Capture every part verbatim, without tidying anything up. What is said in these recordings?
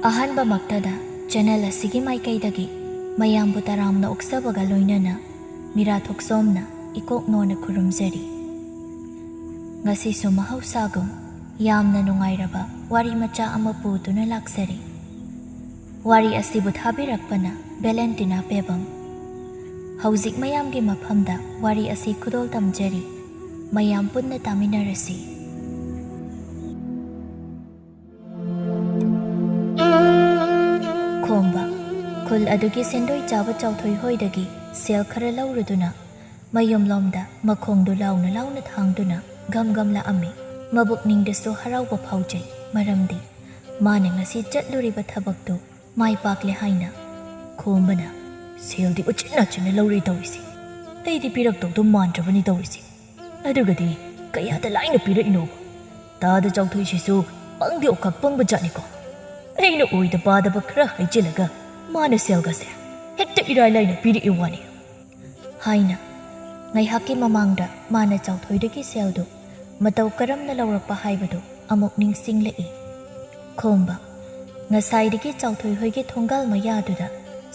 ꯑꯍꯥꯟꯕꯃꯛꯇꯗ channel ꯑꯁꯤꯒꯤ ꯃꯥꯏꯀꯩꯗꯒꯤ ꯃꯌꯥꯝꯕꯨ ꯇꯔꯥꯝꯅ ꯑꯣꯛꯆꯕꯒ ꯂꯣꯏꯅꯅ ꯃꯤꯔꯥ ꯊꯣꯛꯆꯣꯝꯅ ꯏꯀꯣꯛ ꯅꯣꯟꯅ ꯈꯨꯔꯨꯝꯖꯔꯤ꯫ ꯉꯁꯤꯁꯨ ꯃꯍꯧꯁꯥꯒꯨꯝ ꯌꯥꯝꯅ ꯅꯨꯡꯉꯥꯏꯔꯕ ꯋꯥꯔꯤ ꯃꯆꯥ ꯑꯃ ꯄꯨꯗꯨꯅ ꯂꯥꯛꯆꯔꯤ꯫ ꯋꯥꯔꯤ ꯑꯁꯤꯕꯨ ꯊꯥꯕꯤꯔꯛꯄꯅ ꯚꯦꯂꯦꯟꯇꯤꯅꯥ ꯄꯦꯕꯝ꯫ ꯍꯧꯖꯤꯛ ꯃꯌꯥꯝꯒꯤ ꯃꯐꯝꯗ ꯋꯥꯔꯤ ꯑꯁꯤ ꯈꯨꯗꯣꯜ ꯇꯝꯖꯔꯤ꯫ ꯃꯌꯥꯝ ꯄꯨꯟꯅ ꯇꯥꯃꯤꯟꯅꯔꯁꯤ꯫ ꯈꯣꯝꯕ꯫ ꯈꯨꯜ ꯑꯗꯨꯒꯤ ꯁꯦꯟꯗꯣꯏ ꯆꯥꯕ ꯆꯥꯎꯊꯣꯏ ꯍꯣꯏꯗꯒꯤ ꯁꯦꯜ ꯈꯔ ꯂꯧꯔꯗꯨꯅ ꯃꯌꯨꯝꯂꯣꯝꯗ ꯃꯈꯣꯡꯗꯨ ꯂꯥꯎꯅ ꯂꯥꯎꯅ ꯊꯥꯡꯗꯨꯅ ꯒꯝ ꯒꯝ ꯂꯥꯛꯑꯝꯃꯤ꯫ ꯃꯕꯨꯛꯅꯤꯡꯗꯁꯨ ꯍꯔꯥꯎꯕ ꯐꯥꯎꯖꯩ, ꯃꯔꯝꯗꯤ ꯃꯥꯅ ꯉꯁꯤ ꯆꯠꯂꯨꯔꯤꯕ ꯊꯕꯛꯇꯨ ꯃꯥꯏ ꯄꯥꯛꯂꯦ ꯍꯥꯏꯅ꯫ ꯈꯣꯝꯕꯅ, "ꯁꯦꯜꯗꯤ ꯎꯆꯤꯟ ꯅꯥꯆꯤꯟꯅ ꯂꯧꯔꯦ ꯇꯧꯔꯤꯁꯦ꯫ ꯑꯩꯗꯤ ꯄꯤꯔꯛꯇꯧꯗꯣ ꯃꯥꯟꯗ꯭ꯔꯕꯅꯤ ꯇꯧꯔꯤꯁꯦ꯫ ꯑꯗꯨꯒꯗꯤ ꯀꯌꯥꯗ ꯂꯥꯏꯅ ꯄꯤꯔꯛꯏꯅꯣꯕ? ꯇꯥꯗ ꯆꯥꯎꯊꯣꯏꯁꯤꯁꯨ ꯄꯪꯗꯤ ꯑꯣꯛꯈꯥꯛ ꯄꯪꯕ ꯖꯥꯠꯅꯤꯀꯣ꯫ ꯑꯩꯅ ꯑꯣꯏꯗ ꯄꯥꯗꯕ ꯈꯔ ꯍꯥꯏꯖꯤꯜꯂꯒ ꯃꯥꯅ ꯁꯦꯜꯒꯁꯦ ꯍꯦꯛꯇ ꯏꯔꯥꯏ ꯂꯥꯏꯅ ꯄꯤꯔꯛꯏ ꯋꯥꯅꯤ," ꯍꯥꯏꯅ ꯉꯥꯏꯍꯥꯛꯀꯤ ꯃꯃꯥꯡꯗ ꯃꯥꯅ ꯆꯥꯎꯊꯣꯏꯗꯒꯤ ꯁꯦꯜꯗꯨ ꯃꯇꯧ ꯀꯔꯝꯅ ꯂꯧꯔꯛꯄ ꯍꯥꯏꯕꯗꯨ ꯑꯃꯨꯛ ꯅꯤꯡꯁꯤꯡꯂꯛꯏ꯫ ꯈꯣꯝꯕ꯫ ꯉꯁꯥꯏꯗꯒꯤ ꯆꯥꯎꯊꯣꯏ ꯍꯣꯏꯒꯤ ꯊꯣꯡꯒꯥꯜ ꯃꯌꯥꯗꯨꯗ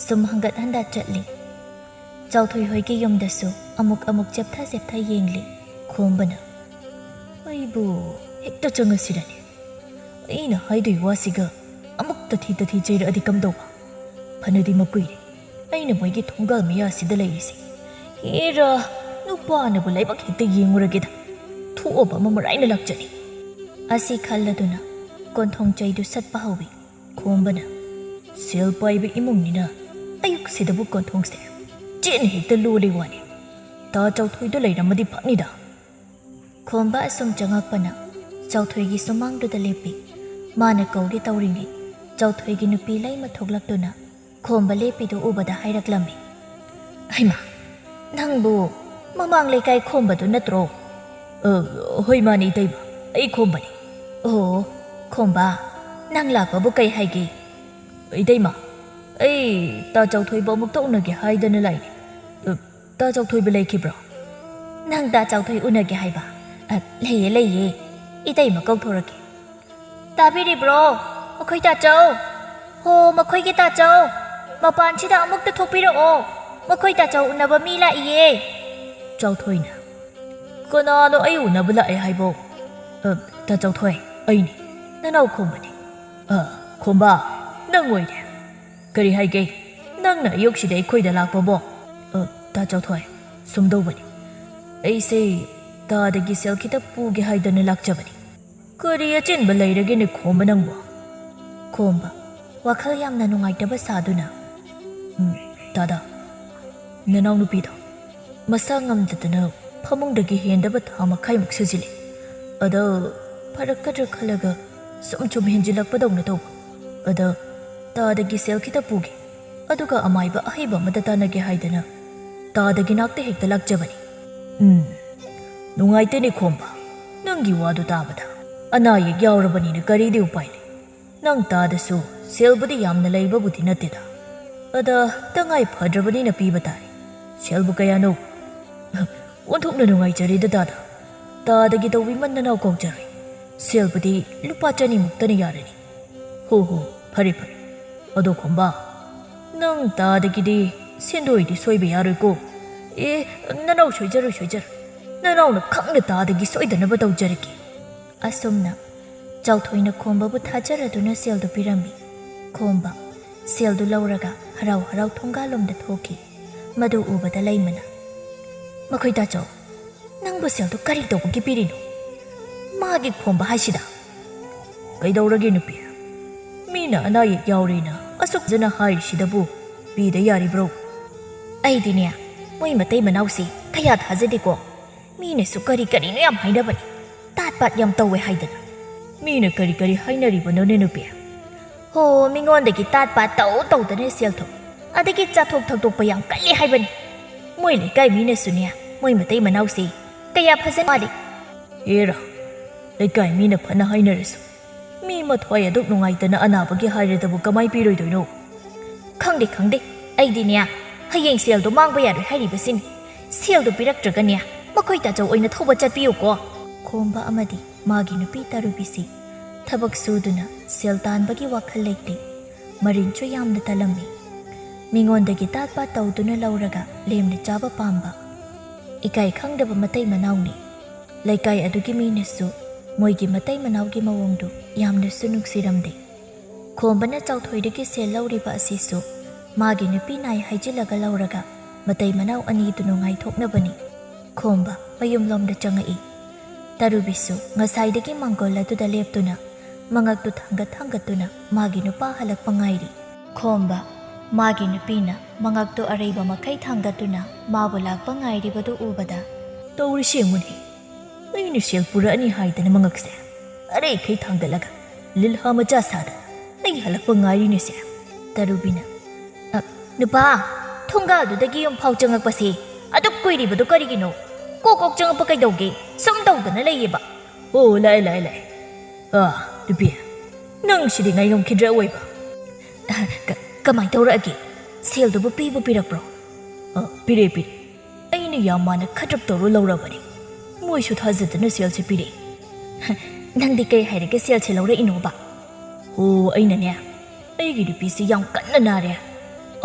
ꯁꯨꯝ ꯍꯪꯒꯠ ꯍꯟꯗ ꯆꯠꯂꯤ꯫ ꯆꯥꯎꯊꯣꯏ ꯍꯣꯏꯒꯤ ꯌꯨꯝꯗꯁꯨ ꯑꯃꯨꯛ ꯑꯃꯨꯛ ꯆꯦꯞꯊ ꯆꯦꯞꯊ ꯌꯦꯡꯂꯤ꯫ ꯈꯣꯝꯕꯅ, "ꯑꯩꯕꯨ ꯍꯦꯛꯇ ꯆꯪꯉꯁꯤꯔꯅꯦ? ꯑꯩꯅ ꯍꯥꯏꯗꯣꯏ ꯋꯥꯁꯤꯒ ꯑꯃꯨꯛ ꯇꯊꯤ ꯇꯊꯤ ꯆꯩꯔꯛꯑꯗꯤ ꯀꯝꯗꯧꯕ? ꯐꯅꯗꯤ ꯃꯀꯨꯏꯔꯦ ꯑꯩꯅ ꯃꯣꯏꯒꯤ ꯊꯣꯡꯒꯥꯜ ꯃꯌꯥꯁꯤꯗ ꯂꯩꯔꯤꯁꯦ꯫ ꯍꯦꯔꯥ, ꯅꯨꯄꯥꯅꯕꯨ ꯂꯥꯏꯕꯛ ꯍꯦꯛꯇ ꯌꯦꯡꯉꯨꯔꯒꯦꯗ꯫ ꯊꯣꯛꯑꯕ ꯑꯃ ꯃꯔꯥꯏꯅ ꯂꯥꯛꯆꯅꯤ," ꯑꯁꯤ ꯈꯜꯂꯗꯨꯅ ꯀꯣꯟꯊꯣꯡ ꯆꯩꯗꯨ ꯁꯠꯄ ꯍꯧꯏ꯫ ꯈꯣꯝꯕꯅ, "ꯁꯦꯜ ꯄꯥꯏꯕ ꯏꯃꯨꯡꯅꯤꯅ ꯑꯌꯨꯛꯁꯤꯗꯕꯨ ꯀꯣꯟꯊꯣꯡꯁꯦ ꯆꯦꯠꯅ ꯍꯦꯛꯇ ꯂꯣꯜꯂꯤ ꯋꯥꯅꯤ꯫ ꯇꯥ ꯆꯥꯎꯊꯣꯏꯗꯣ ꯂꯩꯔꯝꯃꯗꯤ ꯐꯅꯤꯗ꯫" ꯈꯣꯝꯕ ꯑꯁꯨꯝ ꯆꯪꯉꯛꯄꯅ ꯆꯥꯎꯊꯣꯏꯒꯤ ꯁꯨꯃꯥꯡꯗꯨꯗ ꯂꯦꯞꯄꯤ꯫ ꯃꯥꯅ ꯀꯧꯒꯦ ꯇꯧꯔꯤꯉꯩ ꯆꯥꯎꯊꯣꯏꯒꯤ ꯅꯨꯄꯤ ꯂꯩꯃ ꯊꯣꯛꯂꯛꯇꯨꯅ ꯈꯣꯝꯕ ꯂꯦꯞꯄꯤꯗꯨ ꯎꯕꯗ ꯍꯥꯏꯔꯛꯂꯝꯃꯤ, "ꯍꯩꯃꯥ, ꯅꯪꯕꯨ ꯃꯃꯥꯡ ꯂꯩꯀꯥꯏ ꯈꯣꯝꯕꯗꯨ ꯅꯠꯇ꯭ꯔꯣ?" "ꯑ, ꯍꯣꯏ ꯃꯥꯅꯦ ꯏꯇꯩꯃ, ꯑꯩ ꯈꯣꯝꯕꯅꯤ꯫" "ꯑꯣ, ꯈꯣꯝꯕ, ꯅꯪ ꯂꯥꯛꯄꯕꯨ ꯀꯩ ꯍꯥꯏꯒꯦ?" "ꯏꯇꯩꯃ, ꯑꯩ ꯇꯥ ꯆꯥꯎꯊꯣꯏꯕ ꯑꯃꯨꯛꯇ ꯎꯅꯒꯦ ꯍꯥꯏꯗꯅ ꯂꯥꯛꯏꯅꯦ꯫ ꯑ, ꯇꯥ ꯆꯥꯎꯊꯣꯏꯕ ꯂꯩꯈꯤꯕ꯭ꯔꯣ?" "ꯅꯪ ꯇꯥ ꯆꯥꯎꯊꯣꯏ ꯎꯅꯒꯦ ꯍꯥꯏꯕ? ꯑ, ꯂꯩꯌꯦ, ꯂꯩꯌꯦ꯫ ꯏꯇꯩꯃ ꯀꯧꯊꯣꯔꯛꯀꯦ꯫ ꯇꯥꯕꯤꯔꯤꯕ꯭ꯔꯣ? ꯑꯩꯈꯣꯏ ꯇꯥꯆꯧ!" ꯍꯣ, ꯃꯈꯣꯏꯒꯤ ꯇꯥꯆꯧ, ꯃꯄꯥꯟꯁꯤꯗ ꯑꯃꯨꯛꯇ ꯊꯣꯛꯄꯤꯔꯛꯑꯣ꯫ ꯃꯈꯣꯏ ꯇꯥꯆꯧ ꯎꯅꯕ ꯃꯤ ꯂꯥꯛꯏꯌꯦ꯫ ꯆꯥꯎꯊꯣꯏꯅ, "ꯀꯅꯥꯅꯣ ꯑꯩ ꯎꯅꯕ ꯂꯥꯛꯑꯦ ꯍꯥꯏꯕꯣ?" "ꯑ, ꯇꯥ ꯆꯥꯎꯊꯣꯏ, ꯑꯩꯅꯤ꯫ ꯅꯅꯥꯎ ꯈꯣꯝꯕꯅꯤ꯫" "ꯑ, ꯈꯣꯝꯕ, ꯅꯪ ꯑꯣꯏꯔꯦ꯫ ꯀꯔꯤ ꯍꯥꯏꯒꯦ? ꯅꯪꯅ ꯑꯌꯨꯛꯁꯤꯗ ꯑꯩꯈꯣꯏꯗ ꯂꯥꯛꯄꯕꯣ?" "ꯑ, ꯇꯥ ꯆꯥꯎꯊꯣꯏ, ꯁꯨꯝꯗꯧꯕꯅꯤ꯫ ꯑꯩꯁꯦ ꯇꯥꯗꯒꯤ ꯁꯦꯜ ꯈꯤꯇ ꯄꯨꯒꯦ ꯍꯥꯏꯗꯅ ꯂꯥꯛꯆꯕꯅꯤ꯫" "ꯀꯔꯤ ꯑꯆꯤꯟꯕ ꯂꯩꯔꯒꯦꯅꯦ ꯈꯣꯝꯕ ꯅꯪꯕꯣ?" ꯈꯣꯝꯕ, ꯋꯥꯈꯜ ꯌꯥꯝꯅ ꯅꯨꯡꯉꯥꯏꯇꯕ ꯁꯥꯗꯨꯅ, "ꯎꯝ, ꯇꯥꯗ, ꯅꯅꯥꯎꯅꯨꯄꯤꯗꯣ ꯃꯁꯥ ꯉꯝꯗꯗꯅ ꯐꯃꯨꯡꯗꯒꯤ ꯍꯦꯟꯗꯕ ꯊꯥ ꯃꯈꯥꯏꯃꯨꯛ ꯁꯨꯖꯤꯜꯂꯦ꯫ ꯑꯗ ꯐꯔꯛꯀꯗ꯭ꯔꯥ ꯈꯜꯂꯒ ꯁꯨꯝ ꯁꯨꯝ ꯍꯦꯟꯖꯤꯜꯂꯛꯄꯗꯧꯅ ꯇꯧꯕ꯫ ꯑꯗ ꯇꯥꯗꯒꯤ ꯁꯦꯜ ꯈꯤꯇ ꯄꯨꯒꯦ, ꯑꯗꯨꯒ ꯑꯃꯥꯏꯕ ꯑꯍꯩꯕ ꯑꯃꯗ ꯇꯥꯟꯅꯒꯦ ꯍꯥꯏꯗꯅ ꯇꯥꯗꯒꯤ ꯅꯥꯛꯇ ꯍꯦꯛꯇ ꯂꯥꯛꯆꯕꯅꯤ꯫" "ꯎꯝ, ꯅꯨꯡꯉꯥꯏꯇꯦꯅꯦ ꯈꯣꯝꯕ, ꯅꯪꯒꯤ ꯋꯥꯗꯨ ꯇꯥꯕꯗ꯫ ꯑꯅꯥ ꯑꯌꯦꯛ ꯌꯥꯎꯔꯕꯅꯤꯅ ꯀꯔꯤꯗꯤ ꯎꯄꯥꯏ ꯂꯩ? ꯅꯪ ꯇꯥꯗꯁꯨ ꯁꯦꯜꯕꯨꯗꯤ ꯌꯥꯝꯅ ꯂꯩꯕꯕꯨꯗꯤ ꯅꯠꯇꯦꯗ꯫ ꯑꯗ ꯇꯉꯥꯏ ꯐꯗ꯭ꯔꯕꯅꯤꯅ ꯄꯤꯕ ꯇꯥꯔꯦ꯫ ꯁꯦꯜꯕꯨ ꯀꯌꯥꯅꯣ?" "ꯑꯣꯟꯊꯣꯛꯅ ꯅꯨꯡꯉꯥꯏꯖꯔꯦꯗ ꯇꯥꯗ꯫ ꯇꯥꯗꯒꯤ ꯇꯧꯕꯤꯃꯟ ꯅꯅꯥꯎ ꯀꯧꯖꯔꯣꯏ꯫ ꯁꯦꯜꯕꯨꯗꯤ ꯂꯨꯄꯥ ꯆꯅꯤꯃꯨꯛꯇꯅ ꯌꯥꯔꯅꯤ꯫" "ꯍꯣ ꯍꯣ, ꯐꯔꯦ ꯐꯔꯦ꯫ ꯑꯗꯣ ꯈꯣꯝꯕ, ꯅꯪ ꯇꯥꯗꯒꯤꯗꯤ ꯁꯦꯟꯗꯣꯏꯗꯤ ꯁꯣꯏꯕ ꯌꯥꯔꯣꯏꯀꯣ?" "ꯑꯦ, ꯅꯅꯥꯎ ꯁꯣꯏꯖꯔꯣꯏ, ꯁꯣꯏꯖꯔꯣꯏ꯫ ꯅꯅꯥꯎꯅ ꯈꯪꯅ ꯇꯥꯗꯒꯤ ꯁꯣꯏꯗꯅꯕ ꯇꯧꯖꯔꯒꯦ꯫" ꯑꯁꯨꯝꯅ ꯆꯥꯎꯊꯣꯏꯅ ꯈꯣꯝꯕꯕꯨ ꯊꯥꯖꯔꯗꯨꯅ ꯁꯦꯜꯗꯨ ꯄꯤꯔꯝꯃꯤ꯫ ꯈꯣꯝꯕ ꯁꯦꯜꯗꯨ ꯂꯧꯔꯒ ꯍꯔꯥꯎ ꯍꯔꯥꯎ ꯊꯣꯡꯒꯥꯜꯂꯣꯝꯗ ꯊꯣꯛꯈꯤ꯫ ꯃꯗꯨ ꯎꯕꯗ ꯂꯩꯃꯅ, "ꯃꯈꯣꯏ ꯇꯥꯆꯧ, ꯅꯪꯕꯨ ꯁꯦꯜꯗꯨ ꯀꯔꯤ ꯇꯧꯕꯒꯤ ꯄꯤꯔꯤꯅꯣ? ꯃꯥꯒꯤ ꯈꯣꯝꯕ ꯍꯥꯏꯁꯤꯗ?" "ꯀꯩꯗꯧꯔꯒꯦ ꯅꯨꯄꯤ? ꯃꯤꯅ ꯑꯅꯥ ꯑꯌꯦꯛ ꯌꯥꯎꯔꯦꯅ ꯑꯁꯨꯛ ꯐꯖꯅ ꯍꯥꯏꯔꯤꯁꯤꯗꯕꯨ ꯄꯤꯗ ꯌꯥꯔꯤꯕ꯭ꯔꯣ?" "ꯑꯩꯗꯤꯅꯦ, ꯃꯣꯏ ꯃꯇꯩ ꯃꯅꯥꯎꯁꯤ ꯀꯌꯥ ꯊꯥꯖꯗꯦꯀꯣ꯫ ꯃꯤꯅꯁꯨ ꯀꯔꯤ ꯀꯔꯤꯅꯣ ꯌꯥꯝ ꯍꯥꯏꯅꯕꯅꯤ, ꯇꯥꯠ ꯄꯥꯠ ꯌꯥꯝ ꯇꯧꯋꯦ ꯍꯥꯏꯗꯅ꯫" "ꯃꯤꯅ ꯀꯔꯤ ꯀꯔꯤ ꯍꯥꯏꯅꯔꯤꯕꯅꯣꯅꯦ ꯅꯨꯄꯤ?" "ꯍꯣ, ꯃꯤꯉꯣꯟꯗꯒꯤ ꯇꯥꯠ ꯄꯥꯠ ꯇꯧ ꯇꯧꯗꯅ ꯁꯦꯜ ꯊꯨꯝ, ꯑꯗꯒꯤ ꯆꯥꯊꯣꯛ ꯊꯛꯇꯣꯛꯄ ꯌꯥꯝ ꯀꯜꯂꯤ ꯍꯥꯏꯕꯅꯤ꯫ ꯃꯣꯏ ꯂꯩꯀꯥꯏ ꯃꯤꯅꯁꯨꯅꯦ, ꯃꯣꯏ ꯃꯇꯩ ꯃꯅꯥꯎꯁꯤ ꯀꯌꯥ ꯐꯖꯅ ꯃꯥꯜꯂꯤ꯫" "ꯍꯦꯔꯥ, ꯂꯩꯀꯥꯏ ꯃꯤꯅ ꯐꯅ ꯍꯥꯏꯅꯔꯁꯨ, ꯃꯤ ꯃꯊ꯭ꯋꯥꯏ ꯑꯗꯨꯛ ꯅꯨꯡꯉꯥꯏꯇꯅ ꯑꯅꯥꯕꯒꯤ ꯍꯥꯏꯔꯗꯕꯨ ꯀꯃꯥꯏ ꯄꯤꯔꯣꯏꯗꯣꯏꯅꯣ?" "ꯈꯪꯗꯦ, ꯈꯪꯗꯦ꯫ ꯑꯩꯗꯤꯅꯦ, ꯍꯌꯦꯡ ꯁꯦꯜꯗꯣ ꯃꯥꯡꯕ ꯌꯥꯔꯣꯏ ꯍꯥꯏꯔꯤꯕꯁꯤꯅꯤ꯫ ꯁꯦꯜꯗꯣ ꯄꯤꯔꯛꯇ꯭ꯔꯒꯅꯦ, ꯃꯈꯣꯏ ꯇꯥꯆꯧ ꯑꯣꯏꯅ ꯊꯧꯕ ꯆꯠꯄꯤꯌꯨꯀꯣ꯫" ꯈꯣꯝꯕ ꯑꯃꯗꯤ ꯃꯥꯒꯤ ꯅꯨꯄꯤ ꯇꯥꯔꯨꯕꯤꯁꯤ ꯊꯕꯛ ꯁꯨꯗꯨꯅ ꯁꯦꯜ ꯇꯥꯟꯕꯒꯤ ꯋꯥꯈꯜ ꯂꯩꯇꯦ꯫ ꯃꯔꯤꯟꯁꯨ ꯌꯥꯝꯅ ꯇꯜꯂꯝꯃꯤ꯫ ꯃꯤꯉꯣꯟꯗꯒꯤ ꯇꯥꯠ ꯄꯥꯠ ꯇꯧꯗꯨꯅ ꯂꯧꯔꯒ ꯂꯦꯝꯅ ꯆꯥꯕ ꯄꯥꯝꯕ꯫ ꯏꯀꯥꯏ ꯈꯪꯗꯕ ꯃꯇꯩ ꯃꯅꯥꯎꯅꯤ꯫ ꯂꯩꯀꯥꯏ ꯑꯗꯨꯒꯤ ꯃꯤꯅꯁꯨ ꯃꯣꯏꯒꯤ ꯃꯇꯩ ꯃꯅꯥꯎꯒꯤ ꯃꯑꯣꯡꯗꯨ ꯌꯥꯝꯅꯁꯨ ꯅꯨꯡꯁꯤꯔꯝꯗꯦ꯫ ꯈꯣꯝꯕꯅ ꯆꯥꯎꯊꯣꯏꯗꯒꯤ ꯁꯦꯜ ꯂꯧꯔꯤꯕ ꯑꯁꯤꯁꯨ ꯃꯥꯒꯤ ꯅꯨꯄꯤ ꯅꯥꯏ ꯍꯥꯏꯖꯤꯜꯂꯒ ꯂꯧꯔꯒ ꯃꯇꯩ ꯃꯅꯥꯎ ꯑꯅꯤꯗꯨ ꯅꯨꯡꯉꯥꯏꯊꯣꯛꯅꯕꯅꯤ꯫ ꯈꯣꯝꯕ ꯃꯌꯨꯝꯂꯣꯝꯗ ꯆꯪꯉꯛꯏ꯫ ꯇꯔꯨꯕꯤꯁꯨ ꯉꯁꯥꯏꯗꯒꯤ ꯃꯥꯡꯒꯣꯜ ꯑꯗꯨꯗ ꯂꯦꯞꯇꯨꯅ ꯃꯉꯛꯇꯨ ꯊꯥꯡꯒꯠ ꯊꯥꯡꯒꯠꯇꯨꯅ ꯃꯥꯒꯤ ꯅꯨꯄꯥ ꯍꯜꯂꯛꯄ ꯉꯥꯏꯔꯤ꯫ ꯈꯣꯝꯕ ꯃꯥꯒꯤ ꯅꯨꯄꯤꯅ ꯃꯉꯛꯇꯨ ꯑꯔꯩꯕ ꯃꯈꯩ ꯊꯥꯡꯒꯠꯇꯨꯅ ꯃꯥꯕꯨ ꯂꯥꯛꯄ ꯉꯥꯏꯔꯤꯕꯗꯨ ꯎꯕꯗ, "ꯇꯧꯔꯤꯁꯤ ꯌꯦꯡꯉꯨꯅꯦ, ꯑꯩꯅ ꯁꯦꯜ ꯄꯨꯔꯛꯑꯅꯤ ꯍꯥꯏꯗꯅ ꯃꯉꯛꯁꯦ ꯑꯔꯩꯈꯩ ꯊꯥꯡꯒꯠꯂꯒ ꯂꯤꯜꯍꯥ ꯃꯆꯥ ꯁꯥꯗꯅ ꯑꯩ ꯍꯜꯂꯛꯄ ꯉꯥꯏꯔꯤꯅꯦꯁꯦ"꯫ ꯇꯔꯨꯕꯤꯅ, "ꯑ, ꯅꯨꯄꯥ, ꯊꯣꯡꯒꯥꯜꯗꯨꯗꯒꯤ ꯌꯨꯝꯐꯥꯎ ꯆꯪꯉꯛꯄꯁꯦ ꯑꯗꯨꯛ ꯀꯨꯏꯔꯤꯕꯗꯨ ꯀꯔꯤꯒꯤꯅꯣ? ꯀꯣꯛ ꯀꯣꯛ ꯆꯪꯉꯛꯄ ꯀꯩꯗꯧꯒꯦ? ꯁꯨꯝ ꯇꯧꯗꯅ ꯂꯩꯌꯦꯕ"꯫ "ꯑꯣ, ꯂꯥꯛꯑꯦ, ꯂꯥꯛꯑꯦ, ꯂꯥꯛꯑꯦ꯫ ꯑꯥ, ꯅꯨꯄꯤ, ꯅꯪ ꯁꯤꯗꯤ ꯉꯥꯏꯉꯝꯈꯤꯗ꯭ꯔꯦ ꯑꯣꯏꯕ꯫ ꯑ, ꯀ-, ꯀꯃꯥꯏ ꯇꯧꯔꯛꯑꯒꯦ? ꯁꯦꯜꯗꯨꯕꯨ ꯄꯤꯕꯨ ꯄꯤꯔꯛꯄ꯭ꯔꯣ?" "ꯑ, ꯄꯤꯔꯦ, ꯄꯤꯔꯦ꯫ ꯑꯩꯅ ꯌꯥꯝ ꯃꯥꯟꯅ ꯈꯗ꯭ꯔꯛ ꯇꯧꯔ ꯂꯧꯔꯕꯅꯤ꯫ ꯃꯣꯏꯁꯨ ꯊꯥꯖꯗꯅ ꯁꯦꯜꯁꯦ ꯄꯤꯔꯛꯏ"꯫ "ꯅꯪꯗꯤ ꯀꯩ ꯍꯥꯏꯔꯒꯦ ꯁꯦꯜꯁꯦ ꯂꯧꯔꯛꯏꯅꯣꯕ?" "ꯑꯣ, ꯑꯩꯅꯅꯦ, ꯑꯩꯒꯤ ꯅꯨꯄꯤꯁꯤ ꯌꯥꯝ ꯀꯟꯅ ꯅꯥꯔꯦ,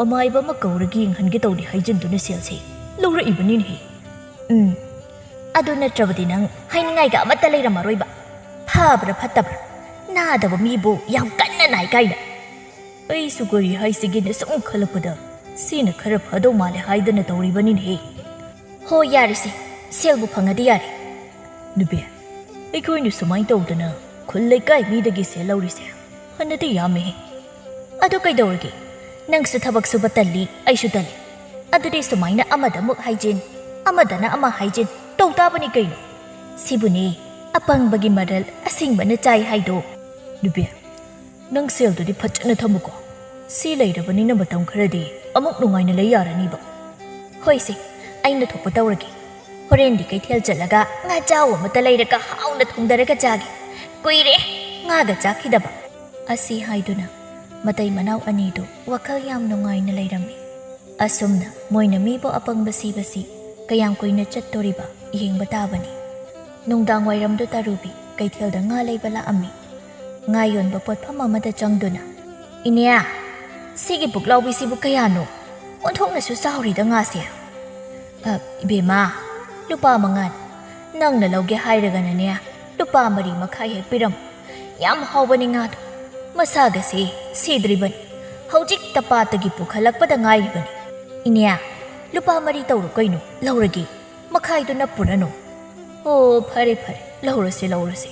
ꯑꯃꯥꯏꯕ ꯑꯃ ꯀꯧꯔꯒ ꯌꯦꯡꯍꯟꯒꯦ ꯇꯧꯔꯤ" ꯍꯥꯏꯖꯤꯟꯗꯨꯅ ꯁꯦꯜꯁꯦ ꯂꯧꯔꯛꯏꯕꯅꯤꯅꯦꯍꯦ꯫ ꯎꯝ, ꯑꯗꯨ ꯅꯠꯇ꯭ꯔꯕꯗꯤ ꯅꯪ ꯍꯥꯏꯅꯤꯡꯉꯥꯏꯒ ꯑꯃꯠꯇ ꯂꯩꯔꯝꯃꯔꯣꯏꯕ꯫ ꯐꯕ꯭ꯔꯥ ꯐꯠꯇꯕ꯭ꯔꯥ, ꯅꯥꯗꯕ ꯃꯤꯕꯨ ꯌꯥꯝ ꯀꯟꯅ ꯅꯥꯏ ꯀꯥꯏꯅ꯫ ꯑꯩꯁꯨ ꯀꯔꯤ ꯍꯥꯏꯁꯤꯒꯦꯅ ꯁꯨꯝ ꯈꯜꯂꯛꯄꯗ ꯁꯤꯅ ꯈꯔ ꯐꯗꯧ ꯃꯥꯜꯂꯦ ꯍꯥꯏꯗꯅ ꯇꯧꯔꯤꯕꯅꯤꯅꯦꯍꯦ꯫ ꯍꯣ, ꯌꯥꯔꯦꯁꯦ, ꯁꯦꯜꯕꯨ ꯐꯪꯉꯗꯤ ꯌꯥꯔꯦ꯫ ꯅꯨꯄꯤ, ꯑꯩꯈꯣꯏꯅ ꯁꯨꯃꯥꯏꯅ ꯇꯧꯗꯅ ꯈꯨꯜ ꯂꯩꯀꯥꯏ ꯃꯤꯗꯒꯤ ꯁꯦꯜ ꯂꯧꯔꯤꯁꯦ ꯐꯅꯗꯤ ꯌꯥꯝꯃꯦꯍꯦ꯫ ꯑꯗꯨ ꯀꯩꯗꯧꯔꯒꯦ? ꯅꯪꯁꯨ ꯊꯕꯛ ꯁꯨꯕ ꯇꯜꯂꯤ, ꯑꯩꯁꯨ ꯇꯜꯂꯤ꯫ ꯑꯗꯨꯗꯤ ꯁꯨꯃꯥꯏꯅ ꯑꯃꯗ ꯑꯃꯨꯛ ꯍꯥꯏꯖꯤꯟ, ꯑꯃꯗꯅ ꯑꯃ ꯍꯥꯏꯖꯤꯟ ꯇꯧ ꯇꯥꯕꯅꯤ ꯀꯩꯅꯣ꯫ ꯁꯤꯕꯨꯅꯦ ꯑꯄꯪꯕꯒꯤ ꯃꯔꯜ ꯑꯁꯤꯡꯕꯅ ꯆꯥꯏ ꯍꯥꯏꯗꯣ꯫ ꯅꯨꯄꯤ, ꯅꯪ ꯁꯦꯜꯗꯨꯗꯤ ꯐꯖꯅ ꯊꯝꯃꯨꯀꯣ꯫ ꯁꯤ ꯂꯩꯔꯕꯅꯤꯅ ꯃꯇꯝ ꯈꯔꯗꯤ ꯑꯃꯨꯛ ꯅꯨꯡꯉꯥꯏꯅ ꯂꯩ ꯌꯥꯔꯅꯤꯕ꯫ ꯍꯣꯏꯁꯦ, ꯑꯩꯅ ꯊꯣꯛꯄ ꯇꯧꯔꯒꯦ꯫ ꯍꯣꯔꯦꯟꯗꯤ ꯀꯩꯊꯦꯜ ꯆꯠꯂꯒ ꯉꯥ ꯆꯥꯎ ꯑꯃꯇ ꯂꯩꯔꯒ ꯍꯥꯎꯅ ꯊꯣꯡꯗꯔꯒ ꯆꯥꯒꯦ꯫ ꯀꯨꯏꯔꯦ ꯉꯥꯒ ꯆꯥꯈꯤꯗꯕ꯫ ꯑꯁꯤ ꯍꯥꯏꯗꯨꯅ ꯃꯇꯩ ꯃꯅꯥꯎ ꯑꯅꯤꯗꯨ ꯋꯥꯈꯜ ꯌꯥꯝ ꯅꯨꯡꯉꯥꯏꯅ ꯂꯩꯔꯝꯃꯤ꯫ ꯑꯁꯨꯝꯅ ꯃꯣꯏꯅ ꯃꯤꯕꯨ ꯑꯄꯪꯕ ꯁꯤꯕꯁꯤ ꯀꯌꯥꯝ ꯀꯨꯏꯅ ꯆꯠꯇꯣꯔꯤꯕ ꯌꯦꯡꯕ ꯇꯥꯕꯅꯤ꯫ ꯅꯨꯡꯗꯥꯡ ꯋꯥꯏꯔꯝꯗꯨ ꯇꯔꯨꯕꯤ ꯀꯩꯊꯦꯜꯗ ꯉꯥ ꯂꯩꯕ ꯂꯥꯛꯑꯝꯃꯤ꯫ ꯉꯥ ꯌꯣꯟꯕ ꯄꯣꯠꯐꯝ ꯑꯃꯗ ꯆꯪꯗꯨꯅ, "ꯏꯅꯦ, ꯁꯤꯒꯤ ꯄꯨꯛꯂꯥꯎꯕꯤꯁꯤꯕꯨ ꯀꯌꯥꯅꯣ? ꯑꯣꯟꯊꯣꯛꯅꯁꯨ ꯆꯥꯎꯔꯤꯗ ꯉꯥꯁꯦ!" "ꯑ, ꯏꯕꯦꯝꯃ, ꯂꯨꯄꯥ ꯃꯉꯥꯅꯤ꯫ ꯅꯪꯅ ꯂꯧꯒꯦ ꯍꯥꯏꯔꯒꯅꯅꯦ, ꯂꯨꯄꯥ ꯃꯔꯤ ꯃꯈꯥꯏ ꯍꯦꯛ ꯄꯤꯔꯝꯃꯨ꯫ ꯌꯥꯝ ꯍꯥꯎꯕꯅꯤ ꯉꯥꯗꯣ꯫ ꯃꯁꯥꯒꯁꯦ ꯁꯤꯗ꯭ꯔꯤꯕꯅꯤ꯫ ꯍꯧꯖꯤꯛꯇ ꯄꯥꯠꯇꯒꯤ ꯄꯨꯈꯠꯂꯛꯄꯗ ꯉꯥꯏꯔꯤꯕꯅꯤ꯫ ꯏꯅꯦ, ꯂꯨꯄꯥ ꯃꯔꯤ ꯇꯧꯔꯣ ꯀꯩꯅꯣ, ꯂꯧꯔꯒꯦ꯫ ꯃꯈꯥꯏꯗꯨꯅ ꯄꯨꯔꯅꯨ꯫" "ꯑꯣ, ꯐꯔꯦ, ꯐꯔꯦ, ꯂꯧꯔꯁꯦ, ꯂꯧꯔꯁꯦ꯫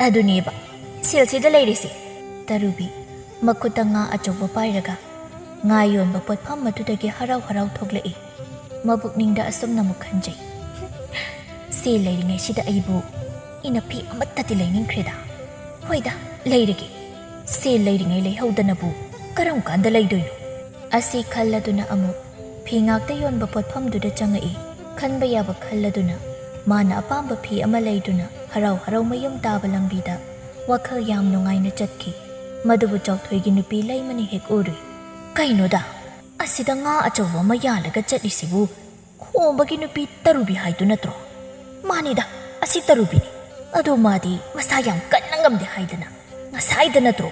ꯑꯗꯨꯅꯦꯕ ꯁꯦꯜꯁꯤꯗ ꯂꯩꯔꯤꯁꯦ꯫" ꯇꯔꯨꯕꯤ ꯃꯈꯨꯠꯇ ꯉꯥ ꯑꯆꯧꯕ ꯄꯥꯏꯔꯒ ꯉꯥ ꯌꯣꯟꯕ ꯄꯣꯠꯐꯝ ꯑꯗꯨꯗꯒꯤ ꯍꯔꯥꯎ ꯍꯔꯥꯎ ꯊꯣꯛꯂꯛꯏ꯫ ꯃꯕꯨꯛꯅꯤꯡꯗ ꯑꯁꯨꯝꯅ ꯑꯃꯨꯛ ꯈꯟꯖꯩ, "ꯁꯦꯜ ꯂꯩꯔꯤꯉꯩꯁꯤꯗ ꯑꯩꯕꯨ ꯏꯅꯐꯤ ꯑꯃꯠꯇꯗꯤ ꯂꯩꯅꯤꯡꯈ꯭ꯔꯦꯗ꯫ ꯍꯣꯏꯗ, ꯂꯩꯔꯒꯦ꯫ ꯁꯦꯜ ꯂꯩꯔꯤꯉꯩ ꯂꯩꯍꯧꯗꯅꯕꯨ ꯀꯔꯝ ꯀꯥꯟꯗ ꯂꯩꯗꯣꯏꯅꯣ?" ꯑꯁꯤ ꯈꯜꯂꯗꯨꯅ ꯑꯃꯨꯛ ꯐꯤ ꯉꯥꯛꯇ ꯌꯣꯟꯕ ꯄꯣꯠꯐꯝꯗꯨꯗ ꯆꯪꯉꯛꯏ꯫ ꯈꯟꯕ ꯌꯥꯕ ꯈꯜꯂꯗꯨꯅ ꯃꯥꯅ ꯑꯄꯥꯝꯕ ꯐꯤ ꯑꯃ ꯂꯩꯗꯨꯅ ꯍꯔꯥꯎ ꯍꯔꯥꯎ ꯃꯌꯨꯝ ꯇꯥꯕ ꯂꯝꯕꯤꯗ ꯋꯥꯈꯜ ꯌꯥꯝ ꯅꯨꯡꯉꯥꯏꯅ ꯆꯠꯈꯤ꯫ ꯃꯗꯨꯕꯨ ꯆꯥꯎꯊꯣꯏꯒꯤ ꯅꯨꯄꯤ ꯂꯩꯃꯅ ꯍꯦꯛ ꯎꯔꯨꯏ꯫ "ꯀꯩꯅꯣꯗ, ꯑꯁꯤꯗ ꯉꯥ ꯑꯆꯧꯕ ꯑꯃ ꯌꯥꯜꯂꯒ ꯆꯠꯂꯤꯁꯤꯕꯨ ꯈꯣꯝꯕꯒꯤ ꯅꯨꯄꯤ ꯇꯔꯨꯕꯤ ꯍꯥꯏꯗꯨ ꯅꯠꯇ꯭ꯔꯣ?" "ꯃꯥꯅꯤꯗ, ꯑꯁꯤ ꯇꯔꯨꯕꯤꯅꯤ꯫ ꯑꯗꯣ ꯃꯥꯗꯤ ꯃꯁꯥ ꯌꯥꯝ ꯀꯟꯅ ꯉꯝꯗꯦ ꯍꯥꯏꯗꯅ ꯉꯁꯥꯏꯗ ꯅꯠꯇ꯭ꯔꯣ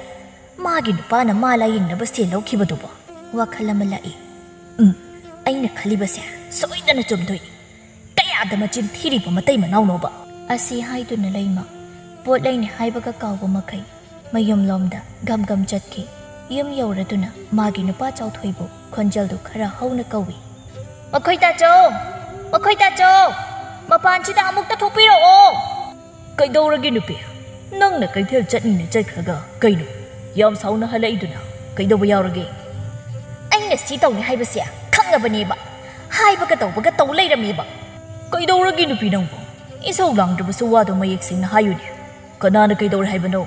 ꯃꯥꯒꯤ ꯅꯨꯄꯥꯅ ꯃꯥ ꯂꯥꯌꯦꯡꯅꯕ ꯁꯦꯜ ꯂꯧꯈꯤꯕꯗꯨꯕꯣ?" ꯋꯥꯈꯜ ꯑꯃ ꯂꯥꯛꯏ꯫ "ꯎꯝ, ꯑꯩꯅ ꯈꯜꯂꯤꯕꯁꯦ ꯁꯣꯏꯗꯅ ꯆꯨꯝꯗꯣꯏꯅꯤ꯫ ꯀꯌꯥꯗ ꯃꯆꯤꯟ ꯊꯤꯔꯤꯕ ꯃꯇꯩ ꯃꯅꯥꯎꯅꯣꯕ?" ꯑꯁꯤ ꯍꯥꯏꯗꯨꯅ ꯂꯩꯃ ꯄꯣꯠ ꯂꯩꯅꯤ ꯍꯥꯏꯕꯒ ꯀꯥꯎꯕ ꯃꯈꯩ ꯃꯌꯨꯝꯂꯣꯝꯗ ꯒꯝ ꯒꯝ ꯆꯠꯈꯤ꯫ ꯌꯨꯝ ꯌꯧꯔꯗꯨꯅ ꯃꯥꯒꯤ ꯅꯨꯄꯥ ꯆꯥꯎꯊꯣꯏꯕꯨ ꯈꯣꯟꯖꯦꯜꯗꯨ ꯈꯔ ꯍꯧꯅ ꯀꯧꯏ꯫ "ꯃꯈꯣꯏ ꯇꯥꯆꯧ! ꯃꯈꯣꯏ ꯇꯥꯆꯧ! ꯃꯄꯥꯟꯁꯤꯗ ꯑꯃꯨꯛꯇ ꯊꯣꯛꯄꯤꯔꯛꯑꯣ!" "ꯀꯩꯗꯧꯔꯒꯦ ꯅꯨꯄꯤ? ꯅꯪꯅ ꯀꯩꯊꯦꯜ ꯆꯠꯅꯤꯅ ꯆꯠꯈ꯭ꯔꯒ ꯀꯩꯅꯣ ꯌꯥꯝ ꯁꯥꯎꯅ ꯍꯜꯂꯛꯏꯗꯨꯅ? ꯀꯩꯗꯧꯕ ꯌꯥꯎꯔꯒꯦ?" "ꯑꯩꯅ ꯁꯤ ꯇꯧꯅꯤ ꯍꯥꯏꯕꯁꯦ ꯈꯪꯉꯕꯅꯦꯕ꯫ ꯍꯥꯏꯕꯒ ꯇꯧꯕꯒ ꯇꯧ ꯂꯩꯔꯝꯃꯦꯕ꯫" "ꯀꯩꯗꯧꯔꯒꯦ ꯅꯨꯄꯤ ꯅꯪꯕꯨ? ꯏꯁꯧ ꯂꯥꯡꯗ꯭ꯔꯕꯁꯨ ꯋꯥꯗꯣ ꯃꯌꯦꯛ ꯁꯦꯡꯅ ꯍꯥꯏꯌꯨꯅꯦ꯫ ꯀꯅꯥꯅ ꯀꯩꯗꯧꯔꯦ ꯍꯥꯏꯕꯅꯣ?"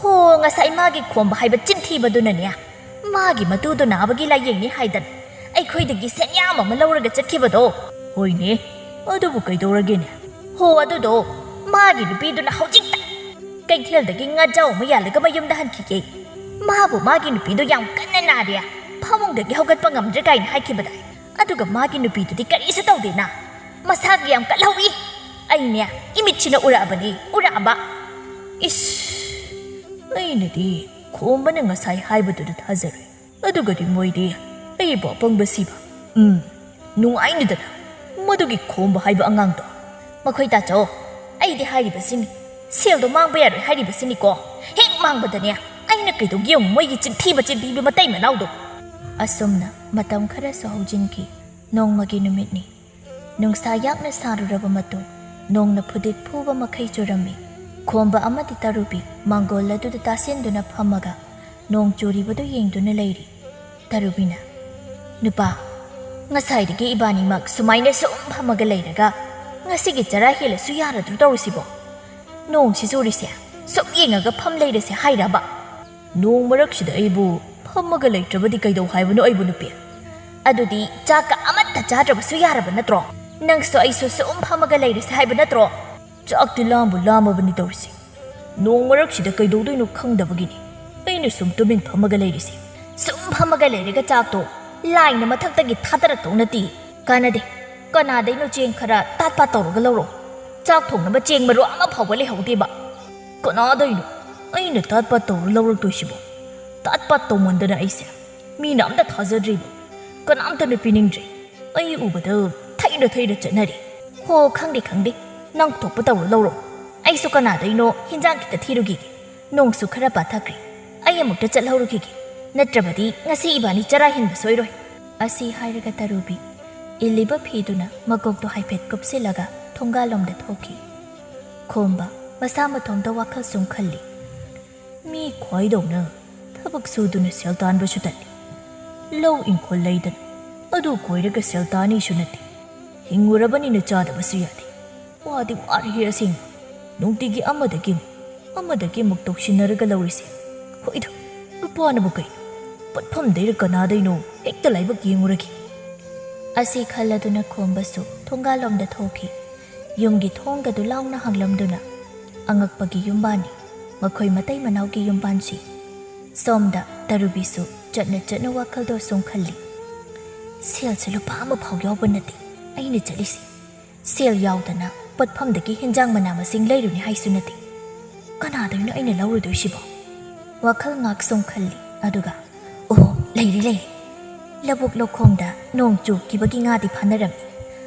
"ꯍꯣ, ꯉꯁꯥꯏ ꯃꯥꯒꯤ ꯈꯣꯝꯕ ꯍꯥꯏꯕ ꯆꯤꯟꯊꯤꯕꯗꯨꯅꯅꯦ, ꯃꯥꯒꯤ ꯃꯇꯨꯗꯨ ꯅꯥꯕꯒꯤ ꯂꯥꯌꯦꯡꯅꯤ ꯍꯥꯏꯗꯅ ꯑꯩꯈꯣꯏꯗꯒꯤ ꯁꯦꯟꯌꯥꯝ ꯑꯃ ꯂꯧꯔꯒ ꯆꯠꯈꯤꯕꯗꯣ꯫" "ꯍꯣꯏꯅꯦ, ꯑꯗꯨꯕꯨ ꯀꯩꯗꯧꯔꯒꯦꯅꯦ?" "ꯍꯣ, ꯑꯗꯨꯗꯣ ꯃꯥꯒꯤ ꯅꯨꯄꯤꯗꯨꯅ ꯍꯧꯖꯤꯛꯇ ꯀꯩꯊꯦꯜꯗꯒꯤ ꯉꯥꯖꯥꯎ ꯑꯃ ꯌꯥꯜꯂꯒ ꯃꯌꯨꯝꯗ ꯍꯟꯈꯤꯒꯦ꯫ ꯃꯥꯕꯨ ꯃꯥꯒꯤ ꯅꯨꯄꯤꯗꯨ ꯌꯥꯝ ꯀꯟꯅ ꯅꯥꯔꯦ, ꯐꯃꯨꯡꯗꯒꯤ ꯍꯧꯒꯠꯄ ꯉꯝꯗ꯭ꯔꯦ ꯀꯥꯏꯅ ꯍꯥꯏꯈꯤꯕꯗ꯫ ꯑꯗꯨꯒ ꯃꯥꯒꯤ ꯅꯨꯄꯤꯗꯨꯗꯤ ꯀꯔꯤꯁꯨ ꯇꯧꯗꯦꯅ, ꯃꯁꯥꯒꯤ ꯌꯥꯝ ꯀꯜꯍꯧꯏ꯫ ꯑꯩꯅꯦ ꯏꯃꯤꯠꯁꯤꯅ ꯎꯔꯛꯑꯕꯅꯤ, ꯎꯔꯛꯑꯕ꯫" "ꯏꯁ, ꯑꯩꯅꯗꯤ ꯈꯣꯝꯕꯅ ꯉꯁꯥꯏ ꯍꯥꯏꯕꯗꯨꯗ ꯊꯥꯖꯔꯦ꯫ ꯑꯗꯨꯒꯗꯤ ꯃꯣꯏꯗꯤ ꯑꯩꯕꯨ ꯑꯄꯪꯕ ꯁꯤꯕ꯫ ꯎꯝ, ꯅꯨꯡꯉꯥꯏꯅꯤꯗꯅ ꯃꯗꯨꯒꯤ ꯈꯣꯝꯕ ꯍꯥꯏꯕ ꯑꯉꯥꯡꯗꯣ꯫ ꯃꯈꯣꯏ ꯇꯥꯆꯧ, ꯑꯩꯗꯤ ꯍꯥꯏꯔꯤꯕꯁꯤꯅꯤ, ꯁꯦꯜꯗꯣ ꯃꯥꯡꯕ ꯌꯥꯔꯣꯏ ꯍꯥꯏꯔꯤꯕꯁꯤꯅꯤꯀꯣ꯫ ꯍꯦꯛ ꯃꯥꯡꯕꯗꯅꯦ, ꯑꯩꯅ ꯀꯩꯗꯧꯒꯦ ꯌꯦꯡꯉꯨ, ꯃꯣꯏꯒꯤ ꯆꯤꯟꯊꯤꯕ ꯆꯤꯟꯊꯤꯕ ꯃꯇꯩ ꯃꯅꯥꯎꯗꯣ꯫ ꯑꯁꯨꯝꯅ ꯃꯇꯝ ꯈꯔꯁꯨ ꯍꯧꯖꯤꯟꯈꯤ꯫ ꯅꯣꯡꯃꯒꯤ ꯅꯨꯃꯤꯠꯅꯤ꯫ ꯅꯨꯡꯁꯥ ꯌꯥꯛꯅ ꯁꯥꯔꯨꯔꯕ ꯃꯇꯨꯡ, ꯅꯣꯡꯅ ꯐꯨꯗꯤꯠ ꯐꯨꯕ ꯃꯈꯩ ꯆꯨꯔꯝꯃꯤ꯫ ꯈꯣꯝꯕ ꯑꯃꯗꯤ ꯇꯔꯨꯕꯤ ꯃꯥꯡꯒꯣꯜ ꯑꯗꯨꯗ ꯇꯥꯁꯤꯟꯗꯨꯅ ꯐꯝꯃꯒ ꯅꯣꯡ ꯆꯨꯔꯤꯕꯗꯨ ꯌꯦꯡꯗꯨꯅ ꯂꯩꯔꯤ꯫ ꯇꯔꯨꯕꯤꯅ, "ꯅꯨꯄꯥ, ꯉꯁꯥꯏꯗꯒꯤ ꯏꯕꯥꯅꯤꯃꯛ ꯁꯨꯃꯥꯏꯅ ꯁꯨꯝ ꯐꯝꯃꯒ ꯂꯩꯔꯒ ꯉꯁꯤꯒꯤ ꯆꯔꯥ ꯍꯦꯜꯂꯁꯨ ꯌꯥꯔꯗ꯭ꯔꯣ ꯇꯧꯔꯤꯁꯤꯕꯣ? ꯅꯣꯡꯁꯤ ꯆꯨꯔꯤꯁꯦ ꯁꯨꯝ ꯌꯦꯡꯉꯒ ꯐꯝ ꯂꯩꯔꯁꯦ ꯍꯥꯏꯔꯕ?" "ꯅꯣꯡ ꯃꯔꯛꯁꯤꯗ ꯑꯩꯕꯨ ꯐꯝꯃꯒ ꯂꯩꯇ꯭ꯔꯕꯗꯤ ꯀꯩꯗꯧ ꯍꯥꯏꯕꯅꯣ ꯑꯩꯕꯨ, ꯅꯨꯄꯤ?" "ꯑꯗꯨꯗꯤ ꯆꯥꯛꯀ ꯑꯃꯠꯇ ꯆꯥꯗ꯭ꯔꯕꯁꯨ ꯌꯥꯔꯕ ꯅꯠꯇ꯭ꯔꯣ? ꯅꯪꯁꯨ ꯑꯩꯁꯨ ꯁꯨꯝ ꯐꯝꯃꯒ ꯂꯩꯔꯁꯦ ꯍꯥꯏꯕ ꯅꯠꯇ꯭ꯔꯣ?" "ꯆꯥꯛꯇꯤ ꯂꯥꯝꯕꯨ ꯂꯥꯝꯃꯕꯅꯤ ꯇꯧꯔꯤꯁꯦ꯫ ꯅꯣꯡ ꯃꯔꯛꯁꯤꯗ ꯀꯩꯗꯧꯗꯣꯏꯅꯣ ꯈꯪꯗꯕꯒꯤꯅꯤ ꯑꯩꯅ ꯁꯨꯝ ꯇꯨꯃꯤꯟ ꯐꯝꯃꯒ ꯂꯩꯔꯤꯁꯦ꯫ ꯁꯨꯝ ꯐꯝꯃꯒ ꯂꯩꯔꯒ ꯆꯥꯛꯇꯣ ꯂꯥꯏꯅ ꯃꯊꯛꯇꯒꯤ ꯊꯥꯗꯔꯛꯇꯧ ꯅꯠꯇꯦ꯫ ꯀꯥꯟꯅꯗꯦ꯫ ꯀꯅꯥꯗꯩꯅꯣ ꯆꯦꯡ ꯈꯔ ꯇꯥꯠ ꯄꯥꯠ ꯇꯧꯔꯒ ꯂꯧꯔꯣ꯫ ꯆꯥꯛ ꯊꯣꯡꯅꯕ ꯆꯦꯡ ꯃꯔꯨ ꯑꯃ ꯐꯥꯎꯕ ꯂꯩꯍꯧꯗꯦꯕ꯫ ꯀꯅꯥꯗꯩꯅꯣ ꯑꯩꯅ ꯇꯥꯠ ꯄꯥꯠ ꯇꯧꯔ ꯂꯧꯔꯛꯇꯣꯏꯁꯤꯕꯣ? ꯇꯥꯠ ꯄꯥꯠ ꯇꯧꯃꯟꯗꯅ ꯑꯩꯁꯦ ꯃꯤꯅ ꯑꯝꯇ ꯊꯥꯖꯗ꯭ꯔꯤꯕ, ꯀꯅꯥꯝꯇꯅ ꯄꯤꯅꯤꯡꯗ꯭ꯔꯦ꯫ ꯑꯩ ꯎꯕꯗ ꯊꯩꯔ ꯊꯩꯔ ꯆꯠꯅꯔꯦ꯫ ꯍꯣ, ꯈꯪꯗꯦ, ꯈꯪꯗꯦ, ꯅꯪ ꯊꯣꯛꯄ ꯇꯧꯔꯣ ꯂꯧꯔꯣ꯫ ꯑꯩꯁꯨ ꯀꯅꯥꯗꯩꯅꯣ ꯍꯤꯟꯖꯥꯡ ꯈꯤꯇ ꯊꯤꯔꯨꯈꯤꯒꯦ꯫ ꯅꯣꯡꯁꯨ ꯈꯔ ꯄꯥꯊꯈ꯭ꯔꯦ꯫ ꯑꯩ ꯑꯃꯨꯛꯇ ꯆꯠꯍꯧꯔꯨꯈꯤꯒꯦ꯫ ꯅꯠꯇ꯭ꯔꯕꯗꯤ ꯉꯁꯤ ꯏꯕꯥꯅꯤ ꯆꯔꯥ ꯍꯦꯟꯕ ꯁꯣꯏꯔꯣꯏ꯫ ꯑꯁꯤ ꯍꯥꯏꯔꯒ ꯇꯔꯨꯕꯤ ꯏꯜꯂꯤꯕ ꯐꯤꯗꯨꯅ ꯃꯀꯣꯛꯇꯣ ꯍꯥꯏꯐꯦꯠ ꯀꯨꯞꯁꯤꯜꯂꯒ ꯊꯣꯡꯒꯥꯜꯂꯣꯝꯗ ꯊꯣꯛꯈꯤ꯫ ꯈꯣꯝꯕ ꯃꯁꯥ ꯃꯇꯣꯝꯇ ꯋꯥꯈꯜ ꯁꯨꯝ ꯈꯜꯂꯤ꯫ "ꯃꯤ ꯈ꯭ꯋꯥꯏꯗꯧꯅ ꯊꯕꯛ ꯁꯨꯗꯨꯅ ꯁꯦꯜ ꯇꯥꯟꯕꯁꯨ ꯇꯜꯂꯤ꯫ ꯂꯧ ꯏꯪꯈꯣꯜ ꯂꯩꯗꯅ ꯑꯗꯨ ꯀꯣꯏꯔꯒ ꯁꯦꯜ ꯇꯥꯅꯤꯁꯨ ꯅꯠꯇꯦ꯫ ꯍꯤꯡꯉꯨꯔꯕꯅꯤꯅ ꯆꯥꯗꯕꯁꯨ ꯌꯥꯗꯦ꯫ ꯋꯥꯗꯤ ꯋꯥꯔꯤꯍꯦ ꯑꯁꯦꯡꯕ꯫ ꯅꯨꯡꯇꯤꯒꯤ ꯑꯃꯗꯒꯤ ꯑꯃꯨꯛ, ꯑꯃꯗꯒꯤ ꯑꯃꯨꯛ ꯇꯧꯁꯤꯟꯅꯔꯒ ꯂꯧꯔꯤꯁꯦ꯫ ꯍꯣꯏꯗ, ꯅꯨꯄꯥꯅꯕꯨ ꯀꯩꯅꯣ? ꯄꯣꯠꯐꯝꯗꯩꯔ ꯀꯅꯥꯗꯩꯅꯣ ꯍꯦꯛꯇ ꯂꯥꯏꯕꯛ ꯌꯦꯡꯉꯨꯔꯒꯦ꯫" ꯑꯁꯤ ꯈꯜꯂꯗꯨꯅ ꯈꯣꯝꯕꯁꯨ ꯊꯣꯡꯒꯥꯜꯂꯣꯝꯗ ꯊꯣꯛꯈꯤ꯫ ꯌꯨꯝꯒꯤ ꯊꯣꯡꯒꯗꯨ ꯂꯥꯎꯅ ꯍꯥꯡꯂꯝꯗꯨꯅ, ꯑꯉꯛꯄꯒꯤ ꯌꯨꯝꯕꯥꯟꯅꯤ ꯃꯈꯣꯏ ꯃꯇꯩ ꯃꯅꯥꯎꯒꯤ ꯌꯨꯝꯕꯥꯟꯁꯤ꯫ ꯁꯣꯝꯗ ꯇꯔꯨꯕꯤꯁꯨ ꯆꯠꯅ ꯆꯠꯅ ꯋꯥꯈꯜꯗꯣ ꯁꯨꯝ ꯈꯜꯂꯤ꯫ "ꯁꯦꯜꯁꯦ ꯂꯨꯄꯥ ꯑꯃ ꯐꯥꯎ ꯌꯥꯎꯕ ꯅꯠꯇꯦ ꯑꯩꯅ ꯆꯠꯂꯤꯁꯦ꯫ ꯁꯦꯜ ꯌꯥꯎꯗꯅ ꯄꯣꯠꯐꯝꯗꯒꯤ ꯍꯦꯟꯖꯥꯡ ꯃꯅꯥ ꯃꯁꯤꯡ ꯂꯩꯔꯨꯅꯤ ꯍꯥꯏꯁꯨ ꯅꯠꯇꯦ꯫ ꯀꯅꯥꯗꯩꯅꯣ ꯑꯩꯅ ꯂꯧꯔꯨꯗꯣꯏꯁꯤꯕꯣ?" ꯋꯥꯈꯜ ꯉꯥꯛ ꯁꯨꯝ ꯈꯜꯂꯤ꯫ ꯑꯗꯨꯒ, "ꯑꯣ, ꯂꯩꯔꯦ, ꯂꯩꯔꯦ꯫ ꯂꯧꯕꯨꯛ ꯂꯧꯈꯣꯡꯗ ꯅꯣꯡ ꯆꯨꯈꯤꯕꯒꯤ ꯉꯥꯗꯤ ꯐꯥꯅꯔꯝꯃꯤ꯫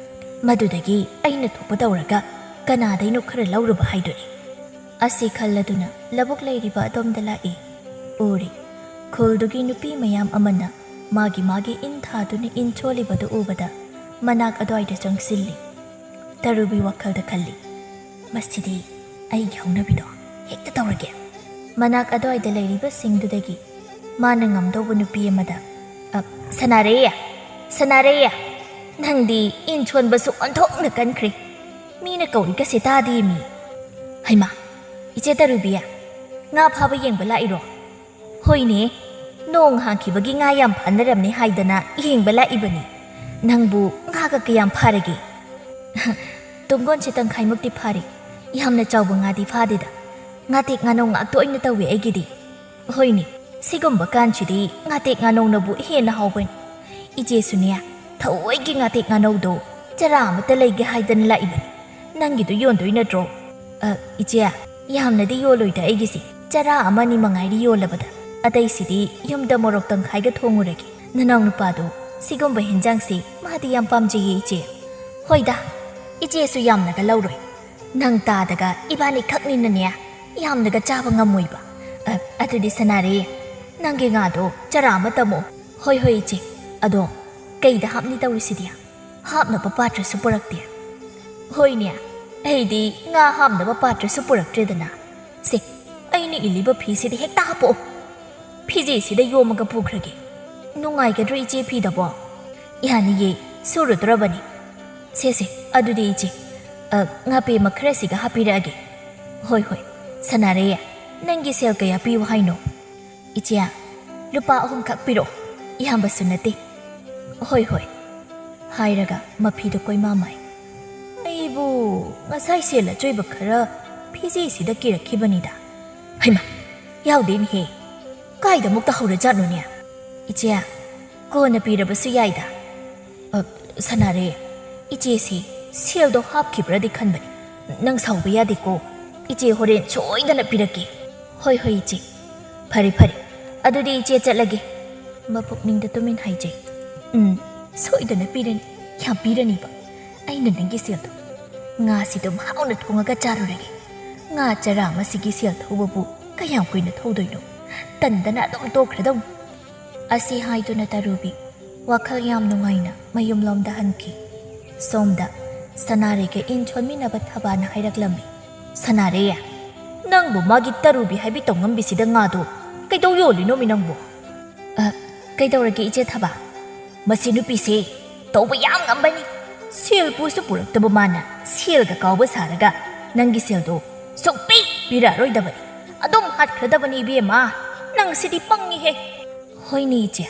ꯃꯗꯨꯗꯒꯤ ꯑꯩꯅ ꯊꯣꯛꯄ ꯇꯧꯔꯒ ꯀꯅꯥꯗꯩꯅꯣ ꯈꯔ ꯂꯧꯔꯨꯕ ꯍꯥꯏꯗꯨꯅꯤ"꯫ ꯑꯁꯤ ꯈꯜꯂꯗꯨꯅ ꯂꯧꯕꯨꯛ ꯂꯩꯔꯤꯕ ꯑꯗꯣꯝꯗ ꯂꯥꯛꯏ꯫ ꯎꯔꯤ, ꯈꯨꯜꯗꯨꯒꯤ ꯅꯨꯄꯤ ꯃꯌꯥꯝ ꯑꯃꯅ ꯃꯥꯒꯤ ꯃꯥꯒꯤ ꯏꯟ ꯊꯥꯗꯨꯅ ꯏꯟ ꯁꯣꯜꯂꯤꯕꯗꯨ ꯎꯕꯗ ꯃꯅꯥꯛ ꯑꯗꯨꯋꯥꯏꯗ ꯆꯪꯁꯤꯜꯂꯤ꯫ ꯇꯔꯨꯕꯤ ꯋꯥꯈꯜꯗ ꯈꯜꯂꯤ, "ꯃꯁꯤꯗꯤ ꯑꯩꯒꯤ ꯍꯧꯅꯕꯤꯗꯣ ꯍꯦꯛꯇ ꯇꯧꯔꯒꯦ"꯫ ꯃꯅꯥꯛ ꯑꯗꯨꯋꯥꯏꯗ ꯂꯩꯔꯤꯕꯁꯤꯡꯗꯨꯗꯒꯤ ꯃꯥꯅ ꯉꯝꯗꯧꯕ ꯅꯨꯄꯤ ꯑꯃꯗ, "ꯑ, ꯁꯅꯥꯔꯦ, ꯁꯅꯥꯔꯦ, ꯅꯪꯗꯤ ꯏꯟ ꯁꯣꯟꯕꯁꯨ ꯑꯣꯟꯊꯣꯛꯅ ꯀꯟꯈ꯭ꯔꯦ꯫ ꯃꯤꯅ ꯀꯧꯔꯤꯒꯁꯦ ꯇꯥꯗꯦ ꯃꯤ꯫ ꯍꯩꯃꯥ, ꯏꯆꯦ ꯇꯔꯨꯕꯤ, ꯉꯥ ꯐꯥꯕ ꯌꯦꯡꯕ ꯂꯥꯛꯏꯔꯣ?" "ꯍꯣꯏꯅꯦ, ꯅꯣꯡ ꯍꯥꯡꯈꯤꯕꯒꯤ ꯉꯥ ꯌꯥꯝ ꯐꯥꯅꯔꯝꯅꯦ ꯍꯥꯏꯗꯅ ꯌꯦꯡꯕ ꯂꯥꯛꯏꯕꯅꯤ꯫ ꯅꯪꯕꯨ ꯉꯥꯒ ꯀꯌꯥꯝ ꯐꯥꯔꯒꯦ?" "ꯇꯨꯡꯒꯣꯟꯁꯦ ꯇꯪꯈꯥꯏꯃꯨꯛꯇꯤ ꯐꯥꯔꯦ꯫ ꯌꯥꯝꯅ ꯆꯥꯎꯕ ꯉꯥꯗꯤ ꯐꯥꯗꯦꯗ꯫ ꯉꯥꯇꯦꯛ ꯉꯥꯅꯧ ꯉꯥꯛꯇ ꯑꯣꯏꯅ ꯇꯧꯋꯦ ꯑꯩꯒꯤꯗꯤ"꯫ "ꯍꯣꯏꯅꯦ, ꯁꯤꯒꯨꯝꯕ ꯀꯥꯟꯁꯤꯗꯤ ꯉꯥꯇꯦꯛ ꯉꯥꯅꯧꯅꯕꯨ ꯍꯦꯟꯅ ꯍꯥꯎꯕꯅꯤ꯫ ꯏꯆꯦꯁꯨꯅꯦ, ꯊꯑꯣꯏꯒꯤ ꯉꯥꯇꯦꯛ ꯉꯥꯅꯧꯗꯣ ꯆꯔꯥ ꯑꯃꯠꯇ ꯂꯩꯒꯦ ꯍꯥꯏꯗꯅ ꯂꯥꯛꯏꯕꯅꯤ꯫ ꯅꯪꯒꯤꯗꯣ ꯌꯣꯟꯗꯣꯏ ꯅꯠꯇ꯭ꯔꯣ?" "ꯑ, ꯏꯆꯦ, ꯌꯥꯝꯅꯗꯤ ꯌꯣꯜꯂꯣꯏꯗ ꯑꯩꯒꯤꯁꯦ꯫ ꯆꯔꯥ ꯑꯃꯅꯤ ꯃꯉꯥꯏꯔꯤ ꯌꯣꯜꯂꯕꯗ꯫ ꯑꯇꯩꯁꯤꯗꯤ ꯌꯨꯝꯗ ꯃꯣꯔꯣꯛ ꯇꯪꯈꯥꯏꯒ ꯊꯣꯡꯉꯨꯔꯒꯦ꯫ ꯅꯅꯥꯎꯅꯨꯄꯥꯗꯣ ꯁꯤꯒꯨꯝꯕ ꯍꯦꯟꯖꯥꯡꯁꯤ ꯃꯥꯗꯤ ꯌꯥꯝ ꯄꯥꯝꯖꯩꯌꯦ, ꯏꯆꯦ"꯫ "ꯍꯣꯏꯗ, ꯏꯆꯦꯁꯨ ꯌꯥꯝꯅꯒ ꯂꯧꯔꯣꯏ꯫ ꯅꯪ ꯇꯥꯗꯒ ꯏꯕꯥꯅꯤ ꯈꯛꯅꯤꯅꯅꯦ ꯌꯥꯝꯅꯒ ꯆꯥꯕ ꯉꯝꯃꯣꯏꯕ꯫ ꯑ, ꯑꯗꯨꯗꯤ ꯁꯅꯥꯔꯦ, ꯅꯪꯒꯤ ꯉꯥꯗꯣ ꯆꯔꯥ ꯑꯃ ꯇꯝꯃꯣ"꯫ "ꯍꯣꯏ, ꯍꯣꯏ, ꯏꯆꯦ꯫ ꯑꯗꯣ ꯀꯩꯗ ꯍꯥꯞꯅꯤ ꯇꯧꯔꯤꯁꯤꯗꯤ? ꯍꯥꯞꯅꯕ ꯄꯥꯇ꯭ꯔꯁꯨ ꯄꯨꯔꯛꯇꯦ"꯫ "ꯍꯣꯏꯅꯦ, ꯑꯩꯗꯤ ꯉꯥ ꯍꯥꯞꯅꯕ ꯄꯥꯇ꯭ꯔꯁꯨ ꯄꯨꯔꯛꯇ꯭ꯔꯦꯗꯅ꯫ ꯁꯦ, ꯑꯩꯅ ꯏꯜꯂꯤꯕ ꯐꯤꯁꯤꯗ ꯍꯦꯛꯇ ꯍꯥꯞꯄꯛꯑꯣ꯫ ꯐꯤꯖꯦꯁꯤꯗ ꯌꯣꯝꯃꯒ ꯄꯨꯈ꯭ꯔꯒꯦ꯫ ꯅꯨꯡꯉꯥꯏꯒꯗ꯭ꯔꯣ ꯏꯆꯦ ꯐꯤꯗꯕꯣ?" "ꯌꯥꯅꯤꯌꯦ, ꯁꯨꯔꯨꯗ꯭ꯔꯕꯅꯤ"꯫ "ꯁꯦ, ꯁꯦ, ꯑꯗꯨꯗꯤ ꯏꯆꯦ, ꯑ, ꯉꯥꯄꯦꯝꯃ ꯈꯔꯁꯤꯒ ꯍꯥꯞꯄꯤꯔꯛꯑꯒꯦ"꯫ "ꯍꯣꯏ, ꯍꯣꯏ꯫ ꯁꯅꯥꯔꯩ, ꯅꯪꯒꯤ ꯁꯦꯜ ꯀꯌꯥ ꯄꯤꯌꯨ ꯍꯥꯏꯅꯣ?" "ꯏꯆꯦ, ꯂꯨꯄꯥ ꯑꯍꯨꯝꯈꯛ ꯄꯤꯔꯛꯑꯣ, ꯌꯥꯝꯕꯁꯨ ꯅꯠꯇꯦ"꯫ "ꯍꯣꯏ, ꯍꯣꯏ"꯫ ꯍꯥꯏꯔꯒ ꯃꯐꯤꯗꯨ ꯀꯣꯏꯃꯥ ꯃꯥꯏ꯫ "ꯑꯩꯕꯨ ꯉꯁꯥꯏ ꯁꯦꯜ ꯑꯆꯣꯏꯕ ꯈꯔ ꯐꯤꯖꯦꯁꯤꯗ ꯀꯤꯔꯛꯈꯤꯕꯅꯤꯗ꯫ ꯍꯩꯃꯥ, ꯌꯥꯎꯗꯦꯅꯦꯍꯦ꯫ ꯀꯥꯏꯗ ꯑꯃꯨꯛ ꯇꯧꯍꯧꯔꯖꯥꯠꯅꯣꯅꯦ? ꯏꯆꯦ, ꯀꯣꯟꯅ ꯄꯤꯔꯕꯁꯨ ꯌꯥꯏꯗ"꯫ "ꯑ, ꯁꯅꯥꯔꯦ, ꯏꯆꯦꯁꯤ ꯁꯦꯜꯗꯣ ꯍꯥꯞꯈꯤꯕ꯭ꯔꯗꯤ ꯈꯟꯕꯅꯤ꯫ ꯅꯪ ꯁꯥꯎꯕ ꯌꯥꯗꯦꯀꯣ꯫ ꯏꯆꯦ ꯍꯣꯔꯦꯟ ꯁꯣꯏꯗꯅ ꯄꯤꯔꯛꯀꯦ"꯫ "ꯍꯣꯏ, ꯍꯣꯏ, ꯏꯆꯦ"꯫ "ꯐꯔꯦ, ꯐꯔꯦ, ꯑꯗꯨꯗꯤ ꯏꯆꯦ ꯆꯠꯂꯒꯦ꯫" ꯃꯄꯨꯛꯅꯤꯡꯗ ꯇꯨꯃꯤꯟ ꯍꯥꯏꯖꯩ꯫ "ꯎꯝ, ꯁꯣꯏꯗꯅ ꯄꯤꯔꯅꯤ, ꯌꯥꯝ ꯄꯤꯔꯅꯤꯕ꯫ ꯑꯩꯅ ꯅꯪꯒꯤ ꯁꯦꯜꯗꯣ ꯉꯥꯁꯤ ꯑꯗꯨꯝ ꯍꯥꯎꯅ ꯊꯣꯡꯉꯒ ꯆꯥꯔꯨꯔꯒꯦ꯫ ꯉꯥ ꯆꯔꯥ ꯑꯃꯁꯤꯒꯤ ꯁꯦꯜ ꯊꯧꯕꯕꯨ ꯀꯌꯥꯝ ꯀꯨꯏꯅ ꯊꯧꯗꯣꯏꯅꯣ? ꯇꯟꯗꯅ ꯑꯗꯨꯝ ꯇꯣꯛꯈ꯭ꯔꯗꯧꯅꯤ꯫" ꯑꯁꯤ ꯍꯥꯏꯗꯨꯅ ꯇꯔꯨꯕꯤ ꯋꯥꯈꯜ ꯌꯥꯝ ꯅꯨꯡꯉꯥꯏꯅ ꯃꯌꯨꯝꯂꯣꯝꯗ ꯍꯟꯈꯤ꯫ ꯁꯣꯝꯗ ꯁꯅꯥꯔꯩꯒ ꯏꯟ ꯁꯣꯟꯃꯤꯟꯅꯕ ꯊꯕꯥꯅ ꯍꯥꯏꯔꯛꯂꯝꯃꯤ, "ꯁꯅꯥꯔꯩ, ꯅꯪꯕꯨ ꯃꯥꯒꯤ ꯇꯔꯨꯕꯤ ꯍꯥꯏꯕꯤ ꯇꯧꯉꯝꯕꯤꯁꯤꯗ ꯉꯥꯗꯣ ꯀꯩꯗꯧ ꯌꯣꯜꯂꯤꯅꯣꯃꯤ ꯅꯪꯕꯨ?" "ꯑ, ꯀꯩꯗꯧꯔꯒꯦ ꯏꯆꯦ ꯊꯕꯥ?" "ꯃꯁꯤ ꯅꯨꯄꯤꯁꯦ ꯇꯧꯕ ꯌꯥꯝ ꯉꯝꯕꯅꯤ꯫ ꯁꯦꯜ ꯄꯨꯁꯨ ꯄꯨꯔꯛꯇꯕ ꯃꯥꯅ ꯁꯦꯜꯒ ꯀꯥꯎꯕ ꯁꯥꯔꯒ ꯅꯪꯒꯤ ꯁꯦꯜꯗꯣ ꯁꯨꯛꯄꯤ ꯄꯤꯔꯛꯑꯔꯣꯏꯗꯕꯅꯤ꯫ ꯑꯗꯨꯝ ꯍꯥꯠꯈ꯭ꯔꯗꯕꯅꯤ ꯏꯕꯦꯝꯃ꯫ ꯅꯪ ꯁꯤꯗꯤ ꯄꯪꯉꯤꯍꯦ꯫" "ꯍꯣꯏꯅꯦ ꯏꯆꯦ,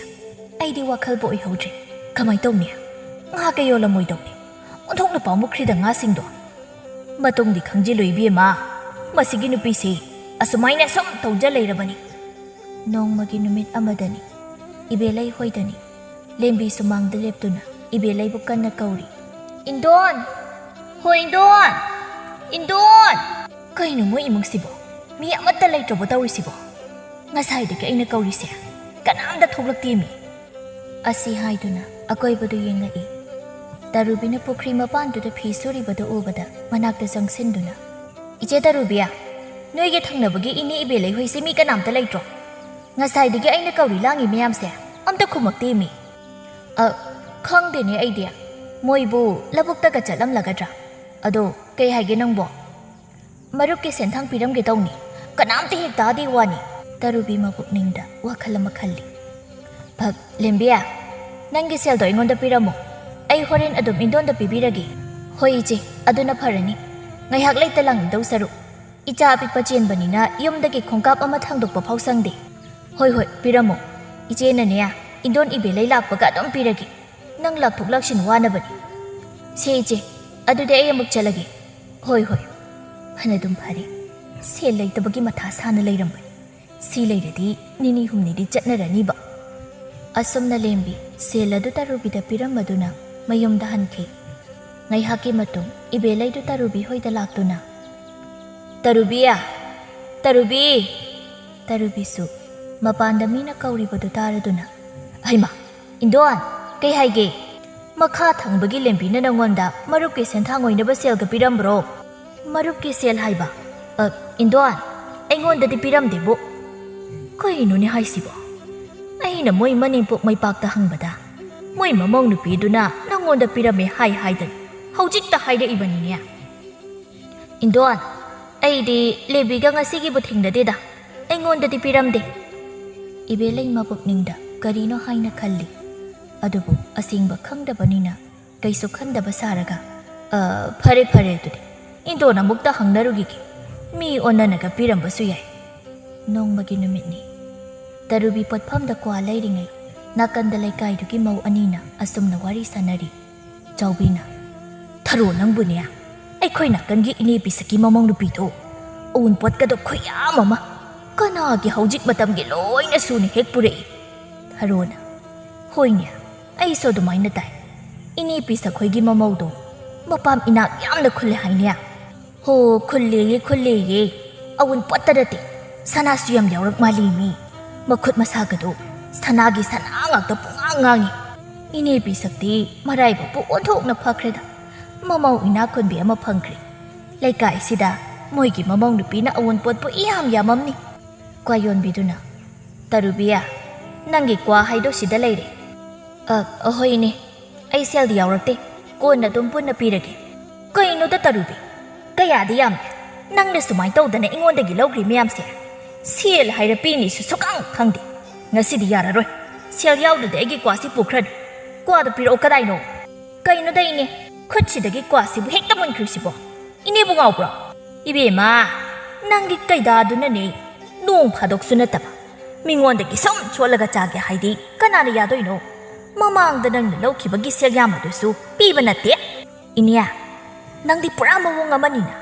ꯑꯩꯗꯤ ꯋꯥꯈꯜꯕꯨ ꯑꯣꯏꯍꯧꯗ꯭ꯔꯦ꯫ ꯀꯃꯥꯏ ꯇꯧꯅꯤ? ꯉꯥ ꯀꯩ ꯌꯣꯜꯂꯝꯃꯣꯏꯗꯧꯅꯤ꯫ ꯑꯣꯟꯊꯣꯛꯅ ꯄꯥꯝꯃꯨꯈ꯭ꯔꯤꯗ ꯉꯥꯁꯤꯡꯗꯣ꯫ ꯃꯇꯨꯡꯗꯤ ꯈꯪꯖꯤꯜꯂꯨ ꯏꯕꯦꯝꯃ, ꯃꯁꯤꯒꯤ ꯅꯨꯄꯤꯁꯤ ꯑꯁꯨꯃꯥꯏꯅ ꯁꯨꯝ ꯇꯧꯖ ꯂꯩꯔꯕꯅꯤ꯫" ꯅꯣꯡꯃꯒꯤ ꯅꯨꯃꯤꯠ ꯑꯃꯗꯅꯤ, ꯏꯕꯦꯂꯩ ꯍꯣꯏꯗꯅꯤ꯫ ꯂꯦꯝꯕꯤ ꯁꯨꯃꯥꯡꯗ ꯂꯦꯞꯇꯨꯅ ꯏꯕꯦꯂꯩꯕꯨ ꯀꯟꯅ ꯀꯧꯔꯤ꯫ "ꯏꯟꯗꯣꯟ! ꯍꯣ ꯏꯟꯗꯣꯟ! ꯏꯟꯗꯣꯟ!" "ꯀꯩꯅꯣ ꯃꯣꯏ ꯏꯃꯨꯡꯁꯤꯕꯣ? ꯃꯤ ꯑꯃꯠꯇ ꯂꯩꯇ꯭ꯔꯕꯣ ꯇꯧꯔꯤꯁꯤꯕꯣ? ꯉꯁꯥꯏꯗꯒꯤ ꯑꯩꯅ ꯀꯧꯔꯤꯁꯦ, ꯀꯅꯥꯝꯇ ꯊꯣꯛꯂꯛꯇꯦꯃꯤ꯫" ꯑꯁꯤ ꯍꯥꯏꯗꯨꯅ ꯑꯀꯣꯏꯕꯗꯨ ꯌꯦꯡꯂꯛꯏ꯫ ꯇꯔꯨꯕꯤꯅ ꯄꯨꯈ꯭ꯔꯤ ꯃꯄꯥꯟꯗꯨꯗ ꯐꯤ ꯁꯨꯔꯤꯕꯗꯨ ꯎꯕꯗ ꯃꯅꯥꯛꯇ ꯆꯪꯁꯤꯟꯗꯨꯅ, "ꯏꯆꯦ ꯇꯔꯨꯕꯤ, ꯅꯣꯏꯒꯤ ꯊꯪꯅꯕꯒꯤ ꯏꯅꯦ ꯏꯕꯦꯂꯩ ꯍꯣꯏꯁꯦ ꯃꯤ ꯀꯅꯥꯝꯇ ꯂꯩꯇ꯭ꯔꯣ? ꯉꯁꯥꯏꯗꯒꯤ ꯑꯩꯅ ꯀꯧꯔꯤ ꯂꯥꯡꯉꯤ ꯃꯌꯥꯝꯁꯦ ꯑꯝꯇ ꯈꯨꯝꯃꯛꯇꯦꯃꯤ꯫" "ꯑ, ꯈꯪꯗꯦꯅꯦ ꯑꯩꯗꯤ꯫ ꯃꯣꯏꯕꯨ ꯂꯧꯕꯨꯛꯇꯒ ꯆꯠꯂꯝꯂꯒꯗ꯭ꯔꯥ? ꯑꯗꯣ ꯀꯩ ꯍꯥꯏꯒꯦ ꯅꯪꯕꯣ?" "ꯃꯔꯨꯞꯀꯤ ꯁꯦꯟꯊꯥꯡ ꯄꯤꯔꯝꯒꯦ ꯇꯧꯅꯤ, ꯀꯅꯥꯝꯇ ꯍꯦꯛ ꯇꯥꯗꯦ ꯋꯥꯅꯤ꯫" ꯇꯔꯨꯕꯤ ꯃꯄꯨꯛꯅꯤꯡꯗ ꯋꯥꯈꯜ ꯑꯃ ꯈꯜꯂꯤ꯫ "ꯐ-, ꯂꯦꯝꯕꯤ, ꯅꯪꯒꯤ ꯁꯦꯜꯗꯣ ꯑꯩꯉꯣꯟꯗ ꯄꯤꯔꯝꯃꯣ꯫ ꯑꯩ ꯍꯣꯔꯦꯟ ꯑꯗꯨꯝ ꯏꯟꯗꯣꯟꯗ ꯄꯤꯕꯤꯔꯒꯦ꯫" "ꯍꯣꯏ ꯏꯆꯦ, ꯑꯗꯨꯅ ꯐꯔꯅꯤ꯫ ꯉꯥꯏꯍꯥꯛ ꯂꯩꯇ ꯂꯥꯡꯅꯤꯡꯗꯧ ꯁꯔꯨꯛ꯫ ꯏꯆꯥ ꯑꯄꯤꯛꯄ ꯆꯦꯟꯕꯅꯤꯅ ꯌꯨꯝꯗꯒꯤ ꯈꯣꯡꯀꯥꯞ ꯑꯃ ꯊꯥꯡꯗꯣꯛꯄ ꯐꯥꯎ ꯁꯪꯗꯦ꯫" "ꯍꯣꯏ, ꯍꯣꯏ, ꯄꯤꯔꯝꯃꯣ꯫ ꯏꯆꯦꯅꯅꯦ, ꯏꯟꯗꯣꯟ ꯏꯕꯦꯂꯩ ꯂꯥꯛꯄꯒ ꯑꯗꯨꯝ ꯄꯤꯔꯒꯦ꯫ ꯅꯪ ꯂꯥꯛꯊꯣꯛ ꯂꯥꯛꯁꯤꯟ ꯋꯥꯅꯕꯅꯤ꯫" "ꯁꯦ ꯏꯆꯦ, ꯑꯗꯨꯗꯤ ꯑꯩ ꯑꯃꯨꯛ ꯆꯠꯂꯒꯦ꯫" "ꯍꯣꯏ, ꯍꯣꯏ꯫" ꯐꯅꯗꯨꯝ ꯐꯔꯦ꯫ ꯁꯦꯜ ꯂꯩꯇꯕꯒꯤ ꯃꯊꯥ ꯁꯥꯅ ꯂꯩꯔꯝꯕꯅꯤ꯫ ꯁꯤ ꯂꯩꯔꯗꯤ ꯅꯤꯅꯤ ꯍꯨꯝꯅꯤꯗꯤ ꯆꯠꯅꯔꯅꯤꯕ꯫ ꯑꯁꯨꯝꯅ ꯂꯦꯝꯕꯤ ꯁꯦꯜ ꯑꯗꯨ ꯇꯔꯨꯕꯤꯗ ꯄꯤꯔꯝꯃꯗꯨꯅ ꯃꯌꯨꯝꯗ ꯍꯟꯈꯤ꯫ ꯉꯥꯏꯍꯥꯛꯀꯤ ꯃꯇꯨꯡ ꯏꯕꯦꯂꯩꯗꯨ ꯇꯔꯨꯕꯤ ꯍꯣꯏꯗ ꯂꯥꯛꯇꯨꯅ, "ꯇꯔꯨꯕꯤ! ꯇꯔꯨꯕꯤ!" ꯇꯔꯨꯕꯤꯁꯨ ꯃꯄꯥꯟꯗ ꯃꯤꯅ ꯀꯧꯔꯤꯕꯗꯨ ꯇꯥꯔꯗꯨꯅ, "ꯍꯩꯃꯥ, ꯏꯟꯗꯣꯟ, ꯀꯩ ꯍꯥꯏꯒꯦ? ꯃꯈꯥ ꯊꯪꯕꯒꯤ ꯂꯦꯝꯕꯤꯅ ꯅꯪꯉꯣꯟꯗ ꯃꯔꯨꯞꯀꯤ ꯁꯦꯟꯊꯥꯡ ꯑꯣꯏꯅꯕ ꯁꯦꯜꯒ ꯄꯤꯔꯝꯕ꯭ꯔꯣ?" "ꯃꯔꯨꯞꯀꯤ ꯁꯦꯜ ꯍꯥꯏꯕ? ꯑ, ꯏꯟꯗꯣꯟ, ꯑꯩꯉꯣꯟꯗꯗꯤ ꯄꯤꯔꯝꯗꯦꯕꯨ꯫ ꯀꯩꯅꯣꯅꯦ ꯍꯥꯏꯁꯤꯕꯣ? ꯑꯩꯅ ꯃꯣꯏ ꯃꯅꯦꯝꯄꯣꯛ ꯃꯩꯄꯥꯛꯇ ꯍꯪꯕꯗ, ꯃꯣꯏ ꯃꯃꯧ ꯅꯨꯄꯤꯗꯨꯅ ꯅꯪꯉꯣꯟꯗ ꯄꯤꯔꯝꯃꯦ ꯍꯥꯏ ꯍꯥꯏꯗꯅ ꯍꯧꯖꯤꯛꯇ ꯍꯥꯏꯔꯛꯏꯕꯅꯤꯅꯦ꯫ ꯏꯟꯗꯣꯟ, ꯑꯩꯗꯤ ꯂꯦꯝꯕꯤꯒ ꯉꯁꯤꯒꯤꯕꯨ ꯊꯦꯡꯅꯗꯦꯗ꯫ ꯑꯩꯉꯣꯟꯗꯗꯤ ꯄꯤꯔꯝꯗꯦ꯫" ꯏꯕꯦꯂꯩꯃ ꯄꯨꯛꯅꯤꯡꯗ ꯀꯔꯤꯅꯣ ꯍꯥꯏꯅ ꯈꯜꯂꯤ꯫ ꯑꯗꯨꯕꯨ ꯑꯁꯦꯡꯕ ꯈꯪꯗꯕꯅꯤꯅ ꯀꯩꯁꯨ ꯈꯟꯗꯕ ꯁꯥꯔꯒ, "ꯑ, ꯐꯔꯦ, ꯐꯔꯦ, ꯑꯗꯨꯗꯤ ꯏꯟꯗꯣꯟ ꯑꯃꯨꯛꯇ ꯍꯪꯅꯔꯨꯈꯤꯒꯦ꯫ ꯃꯤ ꯑꯣꯟꯅꯅꯒ ꯄꯤꯔꯝꯕꯁꯨ ꯌꯥꯏ꯫" ꯅꯣꯡꯃꯒꯤ ꯅꯨꯃꯤꯠꯅꯤ꯫ ꯇꯔꯨꯕꯤ ꯄꯣꯠꯐꯝꯗ ꯀ꯭ꯋꯥ ꯂꯩꯔꯤꯉꯩ ꯅꯥꯀꯟꯗ ꯂꯩꯀꯥꯏꯗꯨꯒꯤ ꯃꯧ ꯑꯅꯤꯅ ꯑꯁꯨꯝꯅ ꯋꯥꯔꯤ ꯁꯥꯟꯅꯔꯤ꯫ ꯆꯥꯎꯕꯤꯅ, "ꯊꯔꯣ, ꯅꯪꯕꯨꯅꯦ, ꯑꯩꯈꯣꯏ ꯅꯥꯀꯟꯒꯤ ꯏꯅꯦ ꯄꯤꯁꯛꯀꯤ ꯃꯃꯧ ꯅꯨꯄꯤꯗꯣ ꯑꯎꯟꯄꯣꯠꯀꯗꯣ ꯈꯨꯌꯥꯝ ꯑꯃ ꯀꯅꯥꯒꯤ ꯍꯧꯖꯤꯛ ꯃꯇꯝꯒꯤ ꯂꯣꯏꯅ ꯁꯨꯅ ꯍꯦꯛ ꯄꯨꯔꯛꯏ꯫" ꯊꯔꯣꯅ, "ꯍꯣꯏꯅꯦ, ꯑꯩꯁꯨ ꯑꯗꯨꯃꯥꯏꯅ ꯇꯥꯏ꯫ ꯏꯅꯦ ꯄꯤꯁꯛ ꯈꯣꯏꯒꯤ ꯃꯃꯧꯗꯣ ꯃꯄꯥꯝ ꯏꯅꯥꯛ ꯌꯥꯝꯅ ꯈꯨꯜꯂꯦ ꯍꯥꯏꯅꯦ꯫" "ꯍꯣ, ꯈꯨꯜꯂꯦꯌꯦ, ꯈꯨꯜꯂꯦꯌꯦ꯫ ꯑꯋꯨꯟꯄꯣꯠꯇ ꯅꯠꯇꯦ, ꯁꯅꯥꯁꯨ ꯌꯥꯝ ꯌꯥꯎꯔꯛ ꯃꯥꯜꯂꯦ ꯃꯤ꯫ ꯃꯈꯨꯠ ꯃꯁꯥꯒꯗꯣ ꯁꯅꯥꯒꯤ ꯁꯅꯥ ꯉꯥꯛꯇ ꯄꯨꯡꯉꯥꯡ ꯉꯥꯡꯉꯤ꯫ ꯏꯅꯦ ꯄꯤꯁꯛꯇꯤ ꯃꯔꯥꯏꯕꯛꯄꯨ ꯑꯣꯟꯊꯣꯛꯅ ꯐꯈ꯭ꯔꯦꯗ꯫ ꯃꯃꯧ ꯏꯅꯥꯛ ꯈꯨꯟꯕꯤ ꯑꯃ ꯐꯪꯈ꯭ꯔꯦ꯫ ꯂꯩꯀꯥꯏꯁꯤꯗ ꯃꯣꯏꯒꯤ ꯃꯃꯧ ꯅꯨꯄꯤꯅ ꯑꯋꯨꯟꯄꯣꯠꯄꯨ ꯏꯌꯥꯝ ꯌꯥꯝꯃꯝꯅꯤ꯫" ꯀ꯭ꯋꯥ ꯌꯣꯟꯕꯤꯗꯨꯅ, "ꯇꯔꯨꯕꯤ, ꯅꯪꯒꯤ ꯀ꯭ꯋꯥ ꯍꯥꯏꯗꯣ ꯁꯤꯗ ꯂꯩꯔꯦ꯫" "ꯑ, ꯑꯍꯣꯏ ꯏꯅꯦ, ꯑꯩ ꯁꯦꯜꯗꯤ ꯌꯥꯎꯔꯛꯇꯦ, ꯀꯣꯟꯅ ꯑꯗꯨꯝ ꯄꯨꯟꯅ ꯄꯤꯔꯒꯦ꯫" "ꯀꯩꯅꯣꯗ ꯇꯔꯨꯕꯤ, ꯀꯌꯥꯗꯤ ꯌꯥꯝꯃꯦ꯫ ꯅꯪꯅ ꯁꯨꯃꯥꯏꯅ ꯇꯧꯗꯅ ꯑꯩꯉꯣꯟꯗꯒꯤ ꯂꯧꯈ꯭ꯔꯤ ꯃꯌꯥꯝꯁꯦ꯫ ꯁꯦꯜ ꯍꯥꯏꯔ ꯄꯤꯅꯤꯁꯨ ꯁꯨꯈꯪ ꯈꯪꯗꯦ꯫ ꯉꯁꯤꯗꯤ ꯌꯥꯔꯔꯣꯏ꯫ ꯁꯦꯜ ꯌꯥꯎꯗ꯭ꯔꯗꯤ ꯑꯩꯒꯤ ꯀ꯭ꯋꯥꯁꯤ ꯄꯨꯈ꯭ꯔꯅꯤ꯫ ꯀ꯭ꯋꯥꯗꯣ ꯄꯤꯔꯛꯑꯣ, ꯀꯗꯥꯏꯅꯣ?" "ꯀꯩꯅꯣꯗ ꯏꯅꯦ, ꯈꯨꯠꯁꯤꯗꯒꯤ ꯀ꯭ꯋꯥꯁꯤꯕꯨ ꯍꯦꯛꯇ ꯃꯨꯟꯈ꯭ꯔꯤꯁꯤꯕꯣ? ꯏꯅꯦꯕꯨ ꯉꯥꯎꯕ꯭ꯔꯣ?" "ꯏꯕꯦꯝꯃ, ꯅꯪꯒꯤ ꯀꯩꯗꯥꯗꯨꯅꯅꯦ ꯅꯣꯡ ꯐꯥꯗꯣꯛꯁꯨ ꯅꯠꯇꯕ ꯃꯤꯉꯣꯟꯗꯒꯤ ꯁꯨꯝ ꯁꯣꯠꯂꯒ ꯆꯥꯒꯦ ꯍꯥꯏꯗꯤ ꯀꯅꯥꯅ ꯌꯥꯗꯣꯏꯅꯣ? ꯃꯃꯥꯡꯗ ꯅꯪꯅ ꯂꯧꯈꯤꯕꯒꯤ ꯁꯦꯜ ꯌꯥꯝ ꯑꯗꯨꯁꯨ ꯄꯤꯕ ꯅꯠꯇꯦ꯫" "ꯏꯅꯦ, ꯅꯪꯗꯤ ꯄꯨꯔꯥ ꯃꯑꯣꯡ ꯑꯃꯅꯤꯅ꯫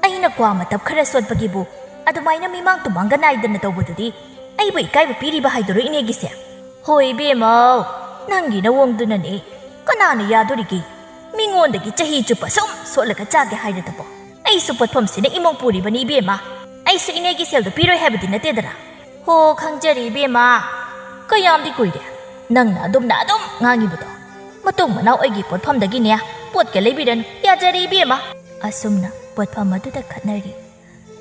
ꯑꯩꯅ ꯀ꯭ꯋꯥ ꯃꯇꯞ ꯈꯔ ꯁꯣꯠꯄꯒꯤꯕꯨ ꯑꯗꯨꯃꯥꯏꯅ ꯃꯤꯃꯥꯡ ꯇꯨꯃꯥꯡꯒ ꯅꯥꯏꯗꯅ ꯇꯧꯕꯗꯨꯗꯤ ꯑꯩꯕꯨ ꯏꯀꯥꯏꯕ ꯄꯤꯔꯤꯕ ꯍꯥꯏꯗꯨꯔꯣ ꯏꯅꯦꯒꯤꯁꯦ?" "ꯍꯣꯏ ꯏꯕꯦꯝꯃꯧ, ꯅꯪꯒꯤ ꯅꯋꯣꯡꯗꯨꯅꯅꯦ꯫ ꯀꯅꯥꯅ ꯌꯥꯗꯣꯔꯤꯒꯦ? ꯃꯤꯉꯣꯟꯗꯒꯤ ꯆꯍꯤ ꯆꯨꯞꯄ ꯁꯨꯝ ꯁꯣꯠꯂꯒ ꯆꯥꯒꯦ ꯍꯥꯏꯔꯗꯕꯣ? ꯑꯩꯁꯨ ꯄꯣꯠꯐꯝꯁꯤꯅ ꯏꯃꯨꯡ ꯄꯨꯔꯤꯕꯅꯤ ꯏꯕꯦꯝꯃ꯫ ꯑꯩꯁꯨ ꯏꯅꯦꯒꯤ ꯁꯦꯜꯗꯣ ꯄꯤꯔꯣꯏ ꯍꯥꯏꯕꯗꯤ ꯅꯠꯇꯦꯗꯅ꯫ ꯍꯣ, ꯈꯪꯖꯔꯦ ꯏꯕꯦꯝꯃ꯫ ꯀꯌꯥꯝꯗꯤ ꯀꯨꯏꯔꯦ ꯅꯪꯅ ꯑꯗꯨꯝꯅ ꯑꯗꯨꯝ ꯉꯥꯡꯉꯤꯕꯗꯣ? ꯃꯇꯨꯡ ꯃꯅꯥꯎ ꯑꯩꯒꯤ ꯄꯣꯠꯐꯝꯗꯒꯤꯅꯦ ꯄꯣꯠꯀ ꯂꯩꯕꯤꯔꯅꯨ꯫ ꯌꯥꯖꯔꯦ ꯏꯕꯦꯝꯃ꯫ ꯑꯁꯨꯝꯅ ꯄꯣꯠꯐꯝ ꯑꯗꯨꯗ ꯈꯠꯅꯔꯤ꯫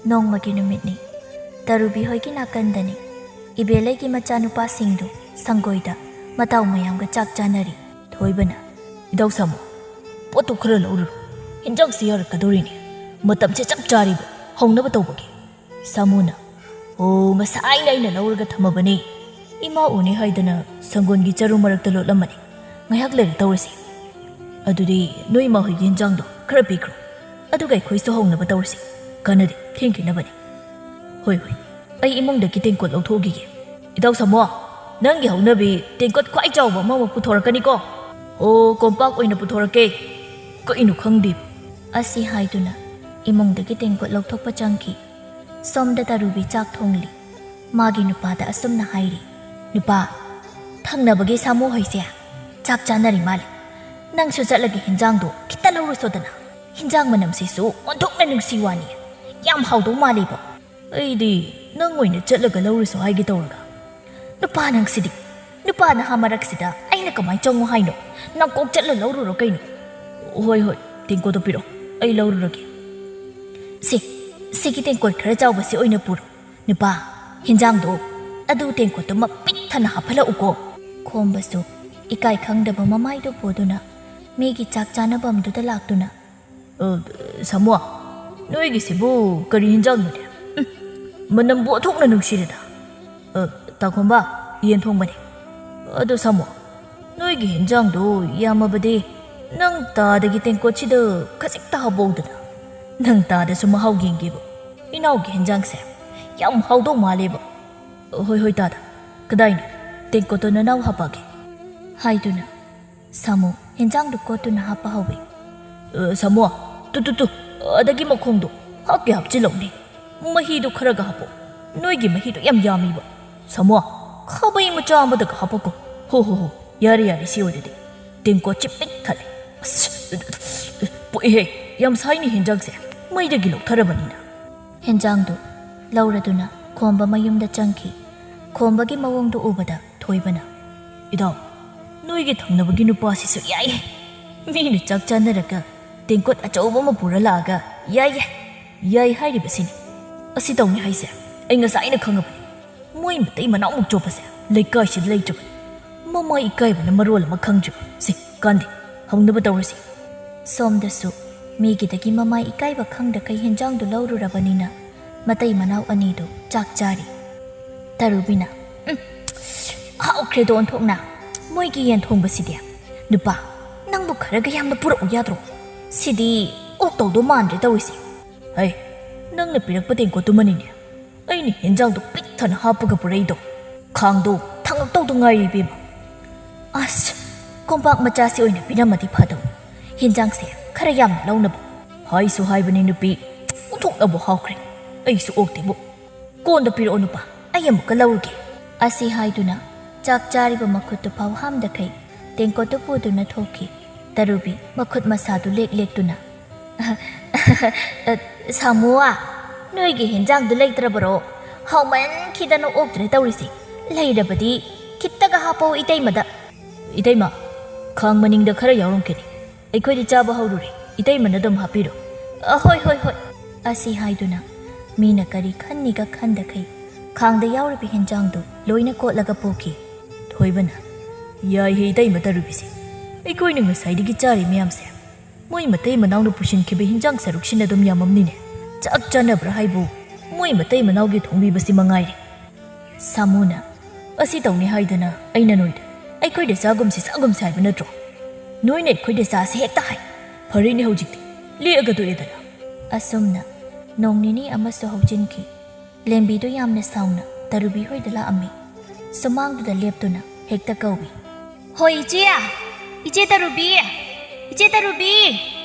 ꯅꯣꯡꯃꯒꯤ ꯅꯨꯃꯤꯠꯅꯤ꯫ ꯇꯔꯨꯕꯤ ꯍꯣꯏꯒꯤ ꯅꯥꯀꯟꯗꯅꯤ꯫ ꯏꯕꯦꯂꯩꯒꯤ ꯃꯆꯥꯅꯨꯄꯥꯁꯤꯡꯗꯨ ꯁꯪꯒꯣꯏꯗ ꯃꯇꯥꯎ ꯃꯌꯥꯝꯒ ꯆꯥꯛ ꯆꯥꯅꯔꯤ꯫ ꯊꯣꯏꯕꯅ, "ꯏꯗꯥꯎ ꯁꯥꯃꯨ, ꯄꯣꯠꯇꯨ ꯈꯔ ꯂꯧꯔꯨꯔꯣ꯫ ꯍꯤꯟꯖꯥꯡꯁꯤ ꯌꯥꯔꯛꯀꯗꯧꯔꯤꯅꯦ꯫ ꯃꯇꯝꯁꯦ ꯆꯞ ꯆꯥꯔꯤꯕ ꯍꯧꯅꯕ ꯇꯧꯕꯒꯤ꯫" ꯁꯥꯃꯨꯅ, "ꯑꯣ, ꯉꯁꯥꯏꯅ ꯑꯩꯅ ꯂꯧꯔꯒ ꯊꯝꯃꯕꯅꯤ꯫ ꯏꯃꯥ ꯎꯅꯤ ꯍꯥꯏꯗꯅ ꯁꯪꯒꯣꯜꯒꯤ ꯆꯔꯨ ꯃꯔꯛꯇ ꯂꯣꯠꯂꯝꯕꯅꯤ꯫ ꯉꯥꯏꯍꯥꯛ ꯂꯩꯔ ꯇꯧꯔꯁꯤ꯫ ꯑꯗꯨꯗꯤ ꯅꯣꯏ ꯏꯃꯥ ꯍꯣꯏꯒꯤ ꯍꯤꯟꯖꯥꯡꯗꯣ ꯈꯔ ꯄꯤꯈ꯭ꯔꯣ꯫ ꯑꯗꯨꯒ ꯑꯩꯈꯣꯏꯁꯨ ꯍꯧꯅꯕ ꯇꯧꯔꯁꯤ꯫ ꯀꯥꯟꯅꯗꯦ, ꯊꯦꯡꯈꯤꯅꯕꯅꯤ꯫ ꯍꯣꯏ, ꯍꯣꯏ, ꯑꯩ ꯏꯃꯨꯡꯗꯒꯤ ꯇꯦꯡꯀꯣꯠ ꯂꯧꯊꯣꯛꯎꯈꯤꯒꯦ꯫ ꯏꯇꯥꯎ ꯁꯥꯃꯣ, ꯅꯪꯒꯤ ꯍꯧꯅꯕꯤ ꯇꯦꯡꯀꯣꯠ ꯈ꯭ꯋꯥꯏ ꯆꯥꯎꯕ ꯑꯃꯃꯨꯛ ꯄꯨꯊꯣꯔꯛꯀꯅꯤꯀꯣ?" "ꯑꯣ, ꯀꯣꯝꯄꯥꯛ ꯑꯣꯏꯅ ꯄꯨꯊꯣꯔꯛꯀꯦ꯫ ꯀꯩꯅꯣ ꯈꯪꯗꯦ꯫" ꯑꯁꯤ ꯍꯥꯏꯗꯨꯅ ꯏꯃꯨꯡꯗꯒꯤ ꯇꯦꯡꯀꯣꯠ ꯂꯧꯊꯣꯛꯄ ꯆꯪꯈꯤ꯫ ꯁꯣꯝꯗ ꯇꯔꯨꯕꯤ ꯆꯥꯛ ꯊꯣꯡꯂꯤ꯫ ꯃꯥꯒꯤ ꯅꯨꯄꯥꯗ ꯑꯁꯨꯝꯅ ꯍꯥꯏꯔꯤ, "ꯅꯨꯄꯥ, ꯊꯪꯅꯕꯒꯤ ꯁꯥꯃꯨ ꯍꯣꯏꯁꯦ ꯆꯥꯛ ꯆꯥꯅꯔꯤ ꯃꯥꯜꯂꯦ꯫ ꯅꯪꯁꯨ ꯆꯠꯂꯒ ꯍꯤꯟꯖꯥꯡꯗꯣ ꯈꯤꯇ ꯂꯧꯔꯨꯁꯣꯗꯅ꯫ ꯍꯤꯟꯖꯥꯡ ꯃꯅꯝꯁꯤꯁꯨ ꯑꯣꯟꯊꯣꯛꯅ ꯅꯨꯡꯁꯤ ꯋꯥꯅꯤ꯫ ꯌꯥꯝ ꯍꯥꯎꯗꯧ ꯃꯥꯜꯂꯤꯕꯣ꯫" "ꯑꯩꯗꯤ ꯅꯪ ꯑꯣꯏꯅ ꯆꯠꯂꯒ ꯂꯧꯔꯨꯁꯣ ꯍꯥꯏꯒꯦ ꯇꯧꯔꯒ꯫" "ꯅꯨꯄꯥ ꯅꯪꯁꯤꯗꯤ, ꯅꯨꯄꯥ ꯅꯍꯥ ꯃꯔꯛꯁꯤꯗ ꯑꯩꯅ ꯀꯃꯥꯏ ꯆꯪꯉꯨ ꯍꯥꯏꯅꯣ? ꯅꯪ ꯀꯣꯛ ꯆꯠꯂ ꯂꯧꯔꯨꯔꯣ ꯀꯩꯅꯣ?" "ꯍꯣꯏ, ꯍꯣꯏ, ꯇꯦꯡꯀꯣꯠꯇꯣ ꯄꯤꯔꯛꯑꯣ, ꯑꯩ ꯂꯧꯔꯨꯔꯒꯦ꯫" "ꯁꯤ, ꯁꯤꯒꯤ ꯇꯦꯡꯀꯣꯠ ꯈꯔ ꯆꯥꯎꯕꯁꯤ ꯑꯣꯏꯅ ꯄꯨꯔꯣ꯫ ꯅꯨꯄꯥ, ꯍꯤꯟꯖꯥꯡꯗꯣ ꯑꯗꯨ ꯇꯦꯡꯀꯣꯠꯇꯨꯃ ꯄꯤꯛ ꯊꯟꯅ ꯍꯥꯞꯍꯜꯂꯛꯎꯀꯣ꯫" ꯈꯣꯝꯕꯁꯨ ꯏꯀꯥꯏ ꯈꯪꯗꯕ ꯃꯃꯥꯏꯗꯨ ꯄꯨꯗꯨꯅ ꯃꯤꯒꯤ ꯆꯥꯛ ꯆꯥꯅꯕꯝꯗꯨꯗ ꯂꯥꯛꯇꯨꯅ, "ꯑ, ꯁꯥꯃꯨ, ꯅꯣꯏꯒꯤꯁꯤꯕꯨ ꯀꯔꯤ ꯍꯤꯟꯖꯥꯡꯅꯣꯅꯦ? ꯎꯝ, ꯃꯅꯝꯕꯨ ꯑꯣꯟꯊꯣꯛꯅ ꯅꯨꯡꯁꯤꯔꯦꯗ꯫ ꯑ, ꯇꯥꯈꯣꯝꯕ, ꯌꯦꯟ ꯊꯣꯡꯕꯅꯦ꯫ ꯑꯗꯣ ꯁꯥꯃꯨ, ꯅꯣꯏꯒꯤ ꯍꯤꯟꯖꯥꯡꯗꯣ ꯌꯥꯝꯃꯕꯗꯤ ꯅꯪ ꯇꯥꯗꯒꯤ ꯇꯦꯡꯀꯣꯠꯁꯤꯗ ꯈꯖꯤꯛꯇ ꯍꯥꯞꯄꯧꯗꯅ꯫ ꯅꯪ ꯇꯥꯗꯁꯨ ꯃꯍꯥꯎ ꯌꯦꯡꯒꯦꯕ, ꯏꯅꯥꯎꯒꯤ ꯍꯤꯟꯖꯥꯡꯁꯦ ꯌꯥꯝ ꯍꯥꯎꯗꯧ ꯃꯥꯜꯂꯦꯕ꯫" "ꯍꯣꯏ, ꯍꯣꯏ, ꯇꯥꯗ, ꯀꯗꯥꯏꯅꯣ? ꯇꯦꯡꯀꯣꯠꯇꯣ ꯅꯅꯥꯎ ꯍꯥꯞꯄꯛꯑꯒꯦ꯫" ꯍꯥꯏꯗꯨꯅ ꯁꯥꯃꯨ ꯍꯤꯟꯖꯥꯡꯗꯨ ꯀꯣꯠꯇꯨꯅ ꯍꯥꯞꯄ ꯍꯧꯏ꯫ "ꯑ, ꯁꯥꯃꯨ, ꯇꯨ, ꯇꯨ, ꯇꯨ, ꯑꯗꯒꯤ ꯃꯈꯣꯡꯗꯣ ꯍꯥꯞꯀꯦ ꯍꯥꯞꯆꯤꯜꯂꯧꯅꯦ꯫ ꯃꯍꯤꯗꯣ ꯈꯔꯒ ꯍꯥꯞꯄꯣ꯫ ꯅꯣꯏꯒꯤ ꯃꯍꯤꯗꯣ ꯌꯥꯝ ꯌꯥꯝꯃꯤꯕ꯫ ꯁꯥꯃꯨ, ꯈꯥꯕꯩ ꯃꯆꯥ ꯑꯃꯗꯒ ꯍꯥꯞꯄꯛꯀꯣ꯫ ꯍꯣ, ꯍꯣ, ꯍꯣ, ꯌꯥꯔꯦ, ꯌꯥꯔꯦ, ꯁꯤ ꯑꯣꯏꯔꯗꯤ꯫ ꯇꯦꯡꯀꯣꯠꯁꯤ ꯄꯤꯛ ꯊꯜꯂꯦ꯫ ꯑꯁ, ꯄꯣꯛꯏꯍꯦ, ꯌꯥꯝ ꯁꯥꯏꯅꯦ ꯍꯤꯟꯖꯥꯡꯁꯦ, ꯃꯩꯗꯒꯤ ꯂꯧꯊꯔꯕꯅꯤꯅ꯫" ꯍꯤꯟꯖꯥꯡꯗꯨ ꯂꯧꯔꯗꯨꯅ ꯈꯣꯝꯕ ꯃꯌꯨꯝꯗ ꯆꯪꯈꯤ꯫ ꯈꯣꯝꯕꯒꯤ ꯃꯑꯣꯡꯗꯨ ꯎꯕꯗ ꯊꯣꯏꯕꯅ, "ꯏꯗꯥꯎ, ꯅꯣꯏꯒꯤ ꯊꯪꯅꯕꯒꯤ ꯅꯨꯄꯥꯁꯤꯁꯨ ꯌꯥꯏꯍꯦ꯫ ꯃꯤꯅ ꯆꯥꯛ ꯆꯥꯅꯔꯒ ꯇꯦꯡꯀꯣꯠ ꯑꯆꯧꯕ ꯑꯃ ꯄꯨꯔ ꯂꯥꯛꯑꯒ ꯌꯥꯏꯌꯦ, ꯌꯥꯏ ꯍꯥꯏꯔꯤꯕꯁꯤꯅꯤ꯫ ꯑꯁꯤ ꯇꯧꯅꯤ ꯍꯥꯏꯁꯦ ꯑꯩ ꯉꯁꯥꯏꯅ ꯈꯪꯉꯕꯅꯤ꯫ ꯃꯣꯏ ꯃꯇꯩ ꯃꯅꯥꯎꯃꯨꯛ ꯆꯣꯞꯄꯁꯦ ꯂꯩꯀꯥꯏꯁꯤꯗ ꯂꯩꯇ꯭ꯔꯕꯅꯤ꯫ ꯃꯃꯥ ꯏꯀꯥꯏꯕꯅ ꯃꯔꯣꯜ ꯑꯃ ꯈꯪꯗ꯭ꯔꯤꯕ꯫ ꯁꯤ ꯀꯥꯟꯗꯦ, ꯍꯧꯅꯕ ꯇꯧꯔꯁꯤ꯫" ꯁꯣꯝꯗꯁꯨ ꯃꯤꯒꯤꯗꯒꯤ ꯃꯃꯥ ꯏꯀꯥꯏꯕ ꯈꯪꯗꯈꯩ ꯍꯦꯟꯖꯥꯡꯗꯨ ꯂꯧꯔꯨꯔꯕꯅꯤꯅ ꯃꯇꯩ ꯃꯅꯥꯎ ꯑꯅꯤꯗꯨ ꯆꯥꯛ ꯆꯥꯔꯤ꯫ ꯇꯔꯨꯕꯤꯅ, "ꯎꯝ, ꯍꯥꯎꯈ꯭ꯔꯦꯗꯣ ꯑꯣꯟꯊꯣꯛꯅ꯫ ꯃꯣꯏꯒꯤ ꯌꯦꯟ ꯊꯣꯡꯕꯁꯤꯗꯤ꯫ ꯅꯨꯄꯥ, ꯅꯪꯕꯨ ꯈꯔꯒ ꯌꯥꯝꯅ ꯄꯨꯔꯛꯎ ꯌꯥꯗ꯭ꯔꯣ? ꯁꯤꯗꯤ ꯑꯣꯛꯇꯧꯗꯣ ꯃꯥꯟꯗ꯭ꯔꯦ ꯇꯧꯔꯤꯁꯦ꯫" "ꯍꯩ, ꯅꯪꯅ ꯄꯤꯔꯛꯄ ꯇꯦꯡꯀꯣꯠꯇꯨꯃꯅꯤꯅꯦ ꯑꯩꯅ ꯍꯦꯟꯖꯥꯡꯗꯣ ꯄꯤꯛ ꯊꯟꯅ ꯍꯥꯞꯄꯒ ꯄꯨꯔꯛꯏꯗꯣ꯫ ꯈꯥꯡꯗꯣ ꯊꯥꯡꯒꯠꯇꯧꯗ ꯉꯥꯏꯔꯦ ꯏꯕꯦꯝꯃ꯫" "ꯑꯁ, ꯀꯣꯝꯄꯥꯛ ꯃꯆꯥꯁꯤ ꯑꯣꯏꯅ ꯄꯤꯔꯝꯃꯗꯤ ꯐꯗꯧꯅꯤ꯫ ꯍꯦꯟꯖꯥꯡꯁꯦ ꯈꯔ ꯌꯥꯝꯅ ꯂꯧꯅꯕ꯫" "ꯍꯥꯏꯁꯨ ꯍꯥꯏꯕꯅꯤ ꯅꯨꯄꯤ, ꯑꯣꯟꯊꯣꯛꯅꯕꯨ ꯍꯥꯎꯈ꯭ꯔꯦ꯫ ꯑꯩꯁꯨ ꯑꯣꯛꯇꯦꯕꯨ꯫" "ꯀꯣꯟꯗ ꯄꯤꯔꯛꯑꯣ ꯅꯨꯄꯥ, ꯑꯩ ꯑꯃꯨꯛꯀ ꯂꯧꯔꯨꯒꯦ꯫" ꯑꯁꯤ ꯍꯥꯏꯗꯨꯅ ꯆꯥꯛ ꯆꯥꯔꯤꯕ ꯃꯈꯨꯠꯇꯨ ꯐꯥꯎ ꯍꯥꯝꯗꯈꯩ ꯇꯦꯡꯀꯣꯠꯇꯨ ꯄꯨꯗꯨꯅ ꯊꯣꯛꯈꯤ꯫ ꯇꯔꯨꯕꯤ ꯃꯈꯨꯠ ꯃꯁꯥꯗꯨ ꯂꯦꯛ ꯂꯦꯛꯇꯨꯅ, "ꯁꯥꯃꯨ, ꯅꯣꯏꯒꯤ ꯍꯦꯟꯖꯥꯡꯗꯨ ꯂꯩꯇ꯭ꯔꯕꯔꯣ? ꯍꯥꯎꯃꯟꯈꯤꯗꯅ ꯑꯣꯛꯇ꯭ꯔꯦ ꯇꯧꯔꯤꯁꯦ꯫ ꯂꯩꯔꯕꯗꯤ ꯈꯤꯠꯇꯒ ꯍꯥꯞꯄꯛꯎ ꯏꯇꯩꯃꯗ꯫" "ꯏꯇꯩꯃ, ꯈꯥꯡ ꯃꯅꯤꯡꯗ ꯈꯔ ꯌꯥꯎꯔꯝꯈꯤꯅꯤ꯫ ꯑꯩꯈꯣꯏꯗꯤ ꯆꯥꯕ ꯍꯧꯔꯨꯔꯦ꯫ ꯏꯇꯩꯃꯅ ꯑꯗꯨꯝ ꯍꯥꯞꯄꯤꯔꯣ꯫" "ꯑ, ꯍꯣꯏ, ꯍꯣꯏ, ꯍꯣꯏ꯫" ꯑꯁꯤ ꯍꯥꯏꯗꯨꯅ ꯃꯤꯅ ꯀꯔꯤ ꯈꯟꯅꯤꯒ ꯈꯟꯗꯈꯩ ꯈꯥꯡꯗ ꯌꯥꯎꯔꯤꯕ ꯍꯦꯟꯖꯥꯡꯗꯨ ꯂꯣꯏꯅ ꯀꯣꯠꯂꯒ ꯄꯨꯈꯤ꯫ ꯊꯣꯏꯕꯅ, "ꯌꯥꯏꯍꯦ ꯏꯇꯩꯃ ꯇꯔꯨꯕꯤꯁꯦ꯫ ꯑꯩꯈꯣꯏꯅ ꯉꯁꯥꯏꯗꯒꯤ ꯆꯥꯔꯤ ꯃꯌꯥꯝꯁꯦ ꯃꯣꯏ ꯃꯇꯩ ꯃꯅꯥꯎꯅ ꯄꯨꯁꯤꯟꯈꯤꯕ ꯍꯤꯟꯖꯥꯡ ꯁꯔꯨꯛꯁꯤꯅ ꯑꯗꯨꯝ ꯌꯥꯝꯃꯝꯅꯤꯅꯦ꯫ ꯆꯥꯛ ꯆꯥꯅꯕ꯭ꯔꯥ ꯍꯥꯏꯕꯨ ꯃꯣꯏ ꯃꯇꯩ ꯃꯅꯥꯎꯒꯤ ꯊꯣꯡꯕꯤꯕꯁꯤ ꯃꯉꯥꯏꯔꯦ꯫" ꯁꯥꯃꯨꯅ, "ꯑꯁꯤ ꯇꯧꯅꯤ ꯍꯥꯏꯗꯅ ꯑꯩꯅ ꯅꯣꯏꯗ ꯑꯩꯈꯣꯏꯗ ꯆꯥꯒꯨꯝꯁꯤ ꯆꯥꯒꯨꯝꯁꯤ ꯍꯥꯏꯕ ꯅꯠꯇ꯭ꯔꯣ? ꯅꯣꯏꯅ ꯑꯩꯈꯣꯏꯗ ꯆꯥꯁꯤ ꯍꯦꯛꯇ ꯍꯥꯏ꯫ ꯐꯔꯦꯅꯦ ꯍꯧꯖꯤꯛꯇꯤ, ꯂꯦꯛꯑꯒ ꯇꯣꯛꯑꯦꯗꯅ꯫" ꯑꯁꯨꯝꯅ ꯅꯣꯡ ꯅꯤꯅꯤ ꯑꯃꯁꯨ ꯍꯧꯖꯤꯟꯈꯤ꯫ ꯂꯦꯝꯕꯤꯗꯨ ꯌꯥꯝꯅ ꯁꯥꯎꯅ ꯇꯔꯨꯕꯤ ꯍꯣꯏꯗ ꯂꯥꯛꯑꯝꯃꯤ꯫ ꯁꯨꯃꯥꯡꯗꯨꯗ ꯂꯦꯞꯇꯨꯅ ꯍꯦꯛꯇ ꯀꯧꯏ, "ꯍꯣꯏ ꯏꯆꯦ! ꯏꯆꯦ ꯇꯔꯨꯕꯤ! ꯏꯆꯦ ꯇꯔꯨꯕꯤ!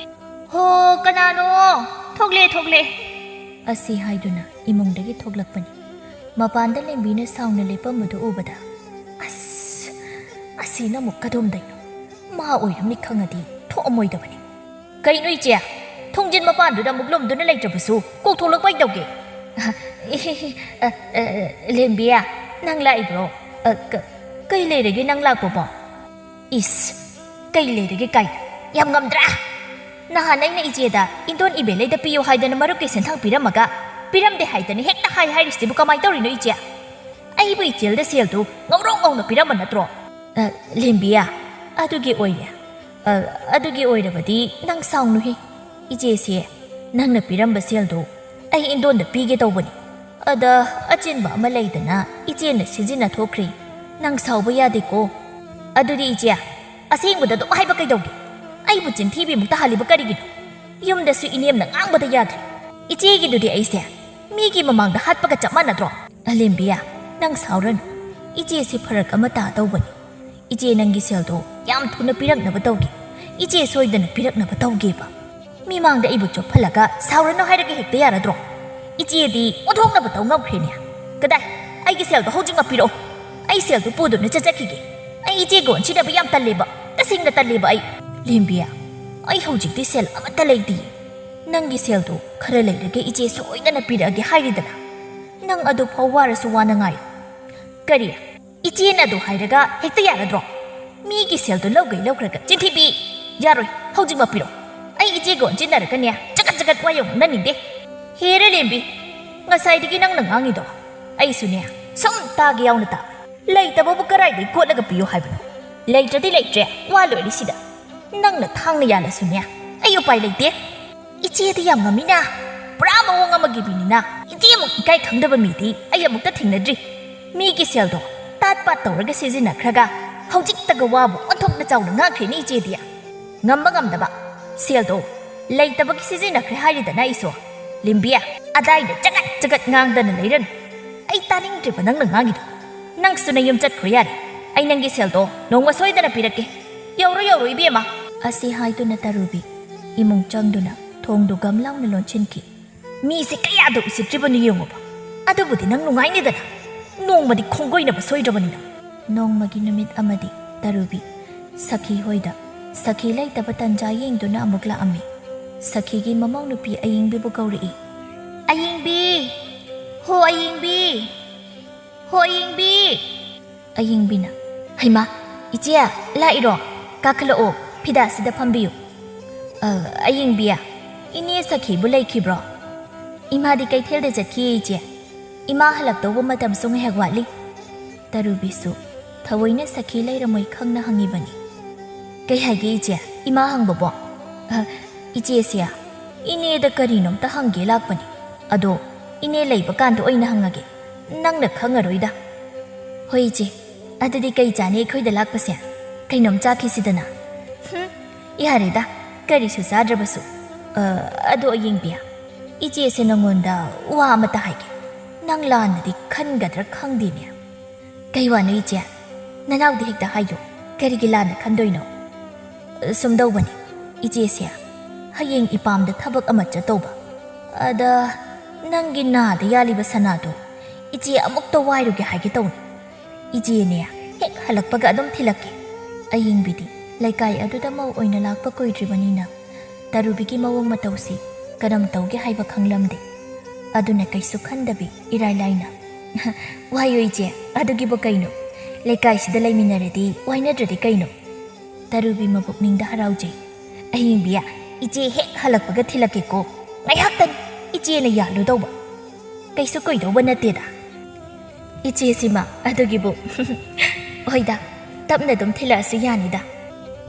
ꯍꯣ, ꯀꯅꯥꯅꯣ? ꯊꯣꯛꯂꯦ, ꯊꯣꯛꯂꯦ!" ꯑꯁꯤ ꯍꯥꯏꯗꯨꯅ ꯏꯃꯨꯡꯗꯒꯤ ꯊꯣꯛꯂꯛꯄꯅꯤ꯫ ꯃꯄꯥꯟꯗ ꯂꯦꯝꯕꯤꯅ ꯁꯥꯎꯅ ꯂꯦꯞꯄꯝꯕꯗꯨ ꯎꯕꯗ, "ꯑꯁ, ꯑꯁꯤꯅ ꯑꯃꯨꯛ ꯀꯗꯣꯝꯗꯩꯅꯣ? ꯃꯥ ꯑꯣꯏꯔꯝꯅꯤ ꯈꯪꯉꯗꯤ ꯊꯣꯛꯑꯝꯃꯣꯏꯗꯕꯅꯤ꯫" "ꯀꯩꯅꯣ ꯏꯆꯦ? ꯊꯣꯡꯖꯤꯟ ꯃꯄꯥꯟꯗꯨꯗ ꯑꯃꯨꯛ ꯂꯨꯝꯗꯨꯅ ꯂꯩꯇ꯭ꯔꯕꯁꯨ ꯀꯣꯛ ꯊꯣꯛꯂꯛꯄ ꯀꯩꯗꯧꯒꯦ?" ꯑ, ꯑ, ꯂꯦꯝꯕꯤꯌꯥ, ꯅꯪ ꯂꯥꯛꯏꯕ꯭ꯔꯣ? ꯑ, ꯀ-, ꯀꯩ ꯂꯩꯔꯒꯦ ꯅꯪ ꯂꯥꯛꯄꯕꯣ? ꯏꯁ, ꯀꯩ ꯂꯩꯔꯒꯦ ꯀꯥꯏꯅ? ꯌꯥꯝ ꯉꯝꯗ꯭ꯔꯥ? ꯅꯍꯥꯟ ꯑꯩꯅ ꯏꯆꯦꯗ ꯏꯟꯗꯣꯟ ꯏꯕꯦꯂꯩꯗ ꯄꯤꯌꯨ ꯍꯥꯏꯗꯅ ꯃꯔꯨꯞꯀꯤ ꯁꯦꯟꯊꯥꯡ ꯄꯤꯔꯝꯃꯒ, ꯄꯤꯔꯝꯗꯦ ꯍꯥꯏꯗꯅ ꯍꯦꯛꯇ ꯍꯥꯏ ꯍꯥꯏꯔꯤꯁꯤꯕꯨ ꯀꯃꯥꯏꯅ ꯇꯧꯔꯤꯅꯣ ꯏꯆꯦ? ꯑꯩꯕꯨ ꯏꯆꯦꯜꯗ ꯁꯦꯜꯗꯨ ꯉꯧꯔꯣꯛ ꯉꯧꯅ ꯄꯤꯔꯝꯕ ꯅꯠꯇ꯭ꯔꯣ? ꯑ, ꯂꯦꯝꯕꯤꯌꯥ, ꯑꯗꯨꯒꯤ ꯑꯣꯏꯔꯦ꯫ ꯑ, ꯑꯗꯨꯒꯤ ꯑꯣꯏꯔꯕꯗꯤ ꯅꯪ ꯁꯥꯎꯅꯨꯍꯦ꯫ ꯏꯆꯦꯁꯦ, ꯅꯪꯅ ꯄꯤꯔꯝꯕ ꯁꯦꯜꯗꯨ ꯑꯩ ꯏꯟꯗꯣꯟꯗ ꯄꯤꯒꯦ ꯇꯧꯕꯅꯤ꯫ ꯑꯗ ꯑꯆꯤꯟꯕ ꯑꯃ ꯂꯩꯗꯅ ꯏꯆꯦꯅ ꯁꯤꯖꯤꯟꯅ ꯊꯣꯛꯈ꯭ꯔꯦ꯫ ꯅꯪ ꯁꯥꯎꯕ ꯌꯥꯗꯦꯀꯣ꯫ ꯑꯗꯨꯗꯤ ꯏꯆꯦ, ꯑꯁꯦꯡꯕꯗ ꯑꯗꯨꯝ ꯍꯥꯏꯕ ꯀꯩꯗꯧꯒꯦ? ꯑꯩꯕꯨ ꯆꯤꯟꯊꯤꯕꯤꯃꯨꯛ ꯇꯥꯍꯜꯂꯤꯕ ꯀꯔꯤꯒꯤꯅꯣ? ꯌꯨꯝꯗꯁꯨ ꯏꯅꯦꯝꯅ ꯉꯥꯡꯕꯗ ꯌꯥꯗ꯭ꯔꯦ꯫ ꯏꯆꯦꯒꯤꯗꯨꯗꯤ ꯑꯩꯁꯦ ꯃꯤꯒꯤ ꯃꯃꯥꯡꯗ ꯍꯥꯠꯄꯒ ꯆꯞ ꯃꯥꯟꯅꯗ꯭ꯔꯣ? ꯑꯂꯦꯝꯕꯤꯌꯥ, ꯅꯪ ꯁꯥꯎꯔꯅꯨ꯫ ꯏꯆꯦꯁꯦ ꯐꯔꯛ ꯑꯃ ꯇꯥꯗꯧꯕꯅꯤ꯫ ꯏꯆꯦ ꯅꯪꯒꯤ ꯁꯦꯜꯗꯣ ꯌꯥꯝ ꯊꯨꯅ ꯄꯤꯔꯛꯅꯕ ꯇꯧꯒꯦ꯫ ꯏꯆꯦ ꯁꯣꯏꯗꯅ ꯄꯤꯔꯛꯅꯕ ꯇꯧꯒꯦꯕ꯫ ꯃꯤꯃꯥꯡꯗ ꯑꯩꯕꯨ ꯆꯣꯞꯍꯜꯂꯒ ꯁꯥꯎꯔꯅꯨ ꯍꯥꯏꯔꯒ ꯍꯦꯛꯇ ꯌꯥꯔꯗ꯭ꯔꯣ? ꯏꯆꯦꯗꯤ ꯑꯣꯟꯊꯣꯛꯅꯕ ꯇꯧ ꯉꯝꯈ꯭ꯔꯦꯅꯦ꯫ ꯀꯗꯥꯏ? ꯑꯩꯒꯤ ꯁꯦꯜꯗꯣ ꯍꯧꯖꯤꯛꯃꯛ ꯄꯤꯔꯛꯑꯣ꯫ ꯑꯩ ꯁꯦꯜꯗꯣ ꯄꯨꯗꯨꯅ ꯆꯠꯆꯈꯤꯒꯦ꯫ ꯑꯩ ꯏꯆꯦꯒ ꯑꯣꯟꯁꯤꯟꯅꯕ ꯌꯥꯝ ꯇꯜꯂꯦꯕ꯫ ꯇꯁꯦꯡꯅ ꯇꯜꯂꯦꯕ ꯑꯩ꯫ ꯂꯦꯝꯕꯤ, ꯑꯩ ꯍꯧꯖꯤꯛꯇꯤ ꯁꯦꯜ ꯑꯃꯠꯇ ꯂꯩꯇꯦ꯫ ꯅꯪꯒꯤ ꯁꯦꯜꯗꯣ ꯈꯔ ꯂꯩꯔꯒ ꯏꯆꯦ ꯁꯣꯏꯗꯅ ꯄꯤꯔꯛꯑꯒꯦ ꯍꯥꯏꯔꯤꯗꯅ꯫ ꯅꯪ ꯑꯗꯨ ꯐꯥꯎ ꯋꯥꯔꯁꯨ ꯋꯥꯅ ꯉꯥꯏꯌꯨ꯫ ꯀꯔꯤ? ꯏꯆꯦꯅ ꯑꯗꯨ ꯍꯥꯏꯔꯒ ꯍꯦꯛꯇ ꯌꯥꯔꯗ꯭ꯔꯣ? ꯃꯤꯒꯤ ꯁꯦꯜꯗꯣ ꯂꯧꯒꯩ ꯂꯧꯈ꯭ꯔꯒ ꯆꯤꯟꯊꯤꯕꯤ! ꯌꯥꯔꯣꯏ, ꯍꯧꯖꯤꯛꯃꯛ ꯄꯤꯔꯣ꯫ ꯑꯩ ꯏꯆꯦꯒ ꯑꯣꯟꯁꯤꯟꯅꯔꯒꯅꯦ, ꯆꯒꯠ ꯆꯒꯠ ꯋꯥ ꯌꯥꯝ ꯉꯥꯡꯅꯅꯤꯡꯗꯦ꯫ ꯍꯦꯔꯦ ꯂꯦꯝꯕꯤ, ꯉꯁꯥꯏꯗꯒꯤ ꯅꯪꯅ ꯉꯥꯡꯉꯤꯗꯣ ꯑꯩꯁꯨꯅꯦ ꯁꯨꯝ ꯇꯥꯒꯦ ꯌꯥꯎꯅ ꯇꯥ꯫ ꯂꯩꯇꯕꯕꯨ ꯀꯔꯥꯏꯗꯒꯤ ꯀꯣꯠꯂꯒ ꯄꯤꯌꯨ ꯍꯥꯏꯕꯅꯣ? ꯂꯩꯇ꯭ꯔꯗꯤ ꯂꯩꯇ꯭ꯔꯦ, ꯋꯥ ꯂꯣꯏꯔꯦ ꯁꯤꯗ꯫ ꯅꯪꯅ ꯊꯥꯡꯅ ꯌꯥꯜꯂꯁꯨꯅꯦ, ꯑꯩ ꯎꯄꯥꯏ ꯂꯩꯇꯦ꯫ ꯏꯆꯦꯗꯤ ꯌꯥꯝ ꯉꯝꯃꯤꯅ, ꯄꯨꯔꯥ ꯃꯑꯣꯡ ꯑꯃꯒꯤ ꯃꯤꯅꯤꯅ꯫ ꯏꯆꯦꯃꯨꯛ ꯏꯀꯥꯏ ꯈꯪꯗꯕ ꯃꯤꯗꯤ ꯑꯩ ꯑꯃꯨꯛꯇ ꯊꯦꯡꯅꯗ꯭ꯔꯤ꯫ ꯃꯤꯒꯤ ꯁꯦꯜꯗꯣ ꯇꯥꯠ ꯄꯥꯠ ꯇꯧꯔꯒ ꯁꯤꯖꯤꯟꯅꯈ꯭ꯔꯒ ꯍꯧꯖꯤꯛꯇꯒ ꯋꯥꯕꯨ ꯑꯣꯟꯊꯣꯛꯅ ꯆꯥꯎꯅ ꯉꯥꯡꯈ꯭ꯔꯦꯅꯦ ꯏꯆꯦꯗꯤ꯫ ꯉꯝꯕ ꯉꯝꯗꯕ, ꯁꯦꯜꯗꯣ ꯂꯩꯇꯕꯒꯤ ꯁꯤꯖꯤꯟꯅꯈ꯭ꯔꯦ ꯍꯥꯏꯔꯤꯗꯅ ꯑꯩꯁꯨ꯫ ꯂꯦꯝꯕꯤ, ꯑꯗꯥꯏꯗ ꯆꯒꯠ ꯆꯒꯠ ꯉꯥꯡꯗꯅ ꯂꯩꯔꯅꯨ꯫ ꯑꯩ ꯇꯥꯅꯤꯡꯗ꯭ꯔꯦꯕ ꯅꯪꯅ ꯉꯥꯡꯉꯤꯗꯣ꯫ ꯅꯪꯁꯨ ꯅꯌꯨꯝ ꯆꯠꯈ꯭ꯔꯣ ꯌꯥꯔꯦ꯫ ꯑꯩ ꯅꯪꯒꯤ ꯁꯦꯜꯗꯣ ꯅꯣꯡꯃ ꯁꯣꯏꯗꯅ ꯄꯤꯔꯛꯀꯦ꯫ ꯌꯧꯔꯣ, ꯌꯧꯔꯣ, ꯏꯕꯦꯝꯃ꯫ ꯑꯁꯤ ꯍꯥꯏꯗꯨꯅ ꯇꯔꯨꯕꯤ ꯏꯃꯨꯡ ꯆꯪꯗꯨꯅ ꯊꯣꯡꯗꯨ ꯒꯝ ꯂꯥꯎꯅ ꯂꯣꯟꯁꯤꯟꯈꯤ꯫ ꯃꯤꯁꯦ ꯀꯌꯥꯗ ꯎꯁꯤꯠꯇ꯭ꯔꯤꯕꯅꯣ ꯌꯦꯡꯉꯨꯕ꯫ ꯑꯗꯨꯕꯨꯗꯤ ꯅꯪ ꯅꯨꯡꯉꯥꯏꯅꯤꯗꯅ꯫ ꯅꯣꯡꯃꯗꯤ ꯈꯣꯡꯒꯣꯏꯅꯕ ꯁꯣꯏꯗ꯭ꯔꯕꯅꯤ ꯅꯪ꯫ ꯅꯣꯡꯃꯒꯤ ꯅꯨꯃꯤꯠ ꯑꯃꯗꯤ ꯇꯔꯨꯕꯤ ꯁꯈꯤ ꯍꯣꯏꯗ ꯁꯈꯤ ꯂꯩꯇꯕ ꯇꯟꯖꯥ ꯌꯦꯡꯗꯨꯅ ꯑꯃꯨꯛ ꯂꯥꯛꯑꯝꯃꯤ꯫ ꯁꯈꯤꯒꯤ ꯃꯃꯧ ꯅꯨꯄꯤ ꯑꯌꯤꯡꯕꯤꯕꯨ ꯀꯧꯔꯛꯏ꯫ ꯑꯌꯤꯡꯕꯤ! "ꯍꯣ ꯑꯌꯤꯡꯕꯤ! ꯍꯣ ꯑꯌꯤꯡꯕꯤ!" ꯑꯌꯤꯡꯕꯤꯅ, "ꯍꯩꯃꯥ, ꯏꯆꯦ, ꯂꯥꯛꯏꯔꯣ? ꯀꯥꯈꯠꯂꯛꯑꯣ, ꯐꯤꯗꯥꯁꯤꯗ ꯐꯝꯕꯤꯌꯨ꯫ ꯑ, ꯑꯌꯤꯡꯕꯤ, ꯏꯅꯦ ꯁꯈꯤꯕꯨ ꯂꯩꯈꯤꯕ꯭ꯔꯣ?" "ꯏꯃꯥꯗꯤ ꯀꯩꯊꯦꯜꯗ ꯆꯠꯈꯤꯌꯦ, ꯏꯆꯦ꯫ ꯏꯃꯥ ꯍꯜꯂꯛꯇꯧꯕ ꯃꯇꯝꯁꯨ ꯉꯥꯏꯍꯥꯛ ꯋꯥꯠꯂꯤ꯫" ꯇꯔꯨꯕꯤꯁꯨ ꯊꯑꯣꯏꯅ ꯁꯈꯤ ꯂꯩꯔꯝꯃꯣꯏ ꯈꯪꯅ ꯍꯪꯉꯤꯕꯅꯤ꯫ "ꯀꯩ ꯍꯥꯏꯒꯦ, ꯏꯆꯦ? ꯏꯃꯥ ꯍꯪꯕꯕꯣ?" "ꯑ, ꯏꯆꯦꯁꯦ, ꯏꯅꯦꯗ ꯀꯔꯤꯅꯣꯝꯇ ꯍꯪꯒꯦ ꯂꯥꯛꯄꯅꯤ꯫ ꯑꯗꯣ ꯏꯅꯦ ꯂꯩꯕ ꯀꯥꯟꯗ ꯑꯣꯏꯅ ꯍꯪꯉꯒꯦ꯫ ꯅꯪꯅ ꯈꯪꯉꯔꯣꯏꯗ꯫" "ꯍꯣꯏ ꯏꯆꯦ, ꯑꯗꯨꯗꯤ ꯀꯩ ꯆꯥꯅꯤ ꯑꯩꯈꯣꯏꯗ ꯂꯥꯛꯄꯁꯦ? ꯀꯩꯅꯣꯝ ꯆꯥꯈꯤꯁꯤꯗꯅ꯫" "ꯍꯨꯝ, ꯌꯥꯔꯦꯗ, ꯀꯔꯤꯁꯨ ꯆꯥꯗ꯭ꯔꯕꯁꯨ꯫ ꯑ, ꯑꯗꯣ ꯑꯌꯤꯡꯕꯤ, ꯏꯆꯦꯁꯦ ꯅꯉꯣꯟꯗ ꯋꯥ ꯑꯃꯇ ꯍꯥꯏꯒꯦ꯫ ꯅꯪ ꯂꯥꯟꯅꯗꯤ ꯈꯟꯒꯗ꯭ꯔꯥ ꯈꯪꯗꯦꯅꯦ꯫" "ꯀꯩ ꯋꯥꯅꯣ ꯏꯆꯦ? ꯅꯅꯥꯎꯗꯤ ꯍꯦꯛꯇ ꯍꯥꯏꯌꯨ꯫ ꯀꯔꯤꯒꯤ ꯂꯥꯟꯅ ꯈꯟꯗꯣꯏꯅꯣ?" "ꯁꯨꯝ ꯇꯧꯕꯅꯤ, ꯏꯆꯦꯁꯦ ꯍꯌꯦꯡ ꯏꯄꯥꯝꯗ ꯊꯕꯛ ꯑꯃ ꯆꯠꯇꯧꯕ꯫ ꯑꯗ ꯅꯪꯒꯤ ꯅꯥꯗ ꯌꯥꯜꯂꯤꯕ ꯁꯅꯥꯗꯣ ꯏꯆꯦ ꯑꯃꯨꯛꯇ ꯋꯥꯏꯔꯨꯒꯦ ꯍꯥꯏꯒꯦ ꯇꯧꯅꯤ꯫ ꯏꯆꯦꯅꯦ, ꯍꯦꯛ ꯍꯜꯂꯛꯄꯒ ꯑꯗꯨꯝ ꯊꯤꯜꯂꯛꯀꯦ꯫" ꯑꯌꯤꯡꯕꯤꯗꯤ ꯂꯩꯀꯥꯏ ꯑꯗꯨꯗ ꯃꯧ ꯑꯣꯏꯅ ꯂꯥꯛꯄ ꯀꯨꯏꯗ꯭ꯔꯤꯕꯅꯤꯅ ꯇꯔꯨꯕꯤꯒꯤ ꯃꯑꯣꯡ ꯃꯇꯧꯁꯤ ꯀꯔꯝ ꯇꯧꯒꯦ ꯍꯥꯏꯕ ꯈꯪꯂꯝꯗꯦ꯫ ꯑꯗꯨꯅ ꯀꯩꯁꯨ ꯈꯟꯗꯕꯤ ꯏꯔꯥꯏ ꯂꯥꯏꯅ, "ꯋꯥꯏꯌꯣ ꯏꯆꯦ, ꯑꯗꯨꯒꯤꯕꯨ ꯀꯩꯅꯣ? ꯂꯩꯀꯥꯏꯁꯤꯗ ꯂꯩꯃꯤꯟꯅꯔꯗꯤ ꯋꯥꯏꯅꯗ꯭ꯔꯗꯤ ꯀꯩꯅꯣ?" ꯇꯔꯨꯕꯤ ꯃꯄꯨꯛꯅꯤꯡꯗ ꯍꯔꯥꯎꯖꯩ꯫ "ꯑꯍꯤꯡꯕꯤ, ꯏꯆꯦ ꯍꯦꯛ ꯍꯜꯂꯛꯄꯒ ꯊꯤꯜꯂꯛꯀꯦꯀꯣ꯫ ꯉꯥꯏꯍꯥꯛꯇꯅꯤ ꯏꯆꯦꯅ ꯌꯥꯜꯂꯨꯗꯧꯕ꯫ ꯀꯩꯁꯨ ꯀꯨꯏꯗꯧꯕ ꯅꯠꯇꯦꯗ꯫" "ꯏꯆꯦꯁꯤꯃ ꯑꯗꯨꯒꯤꯕꯨ꯫" "ꯍꯣꯏꯗ, ꯇꯞꯅ ꯑꯗꯨꯝ ꯊꯤꯜꯂꯛꯑꯁꯨ ꯌꯥꯅꯤꯗ꯫"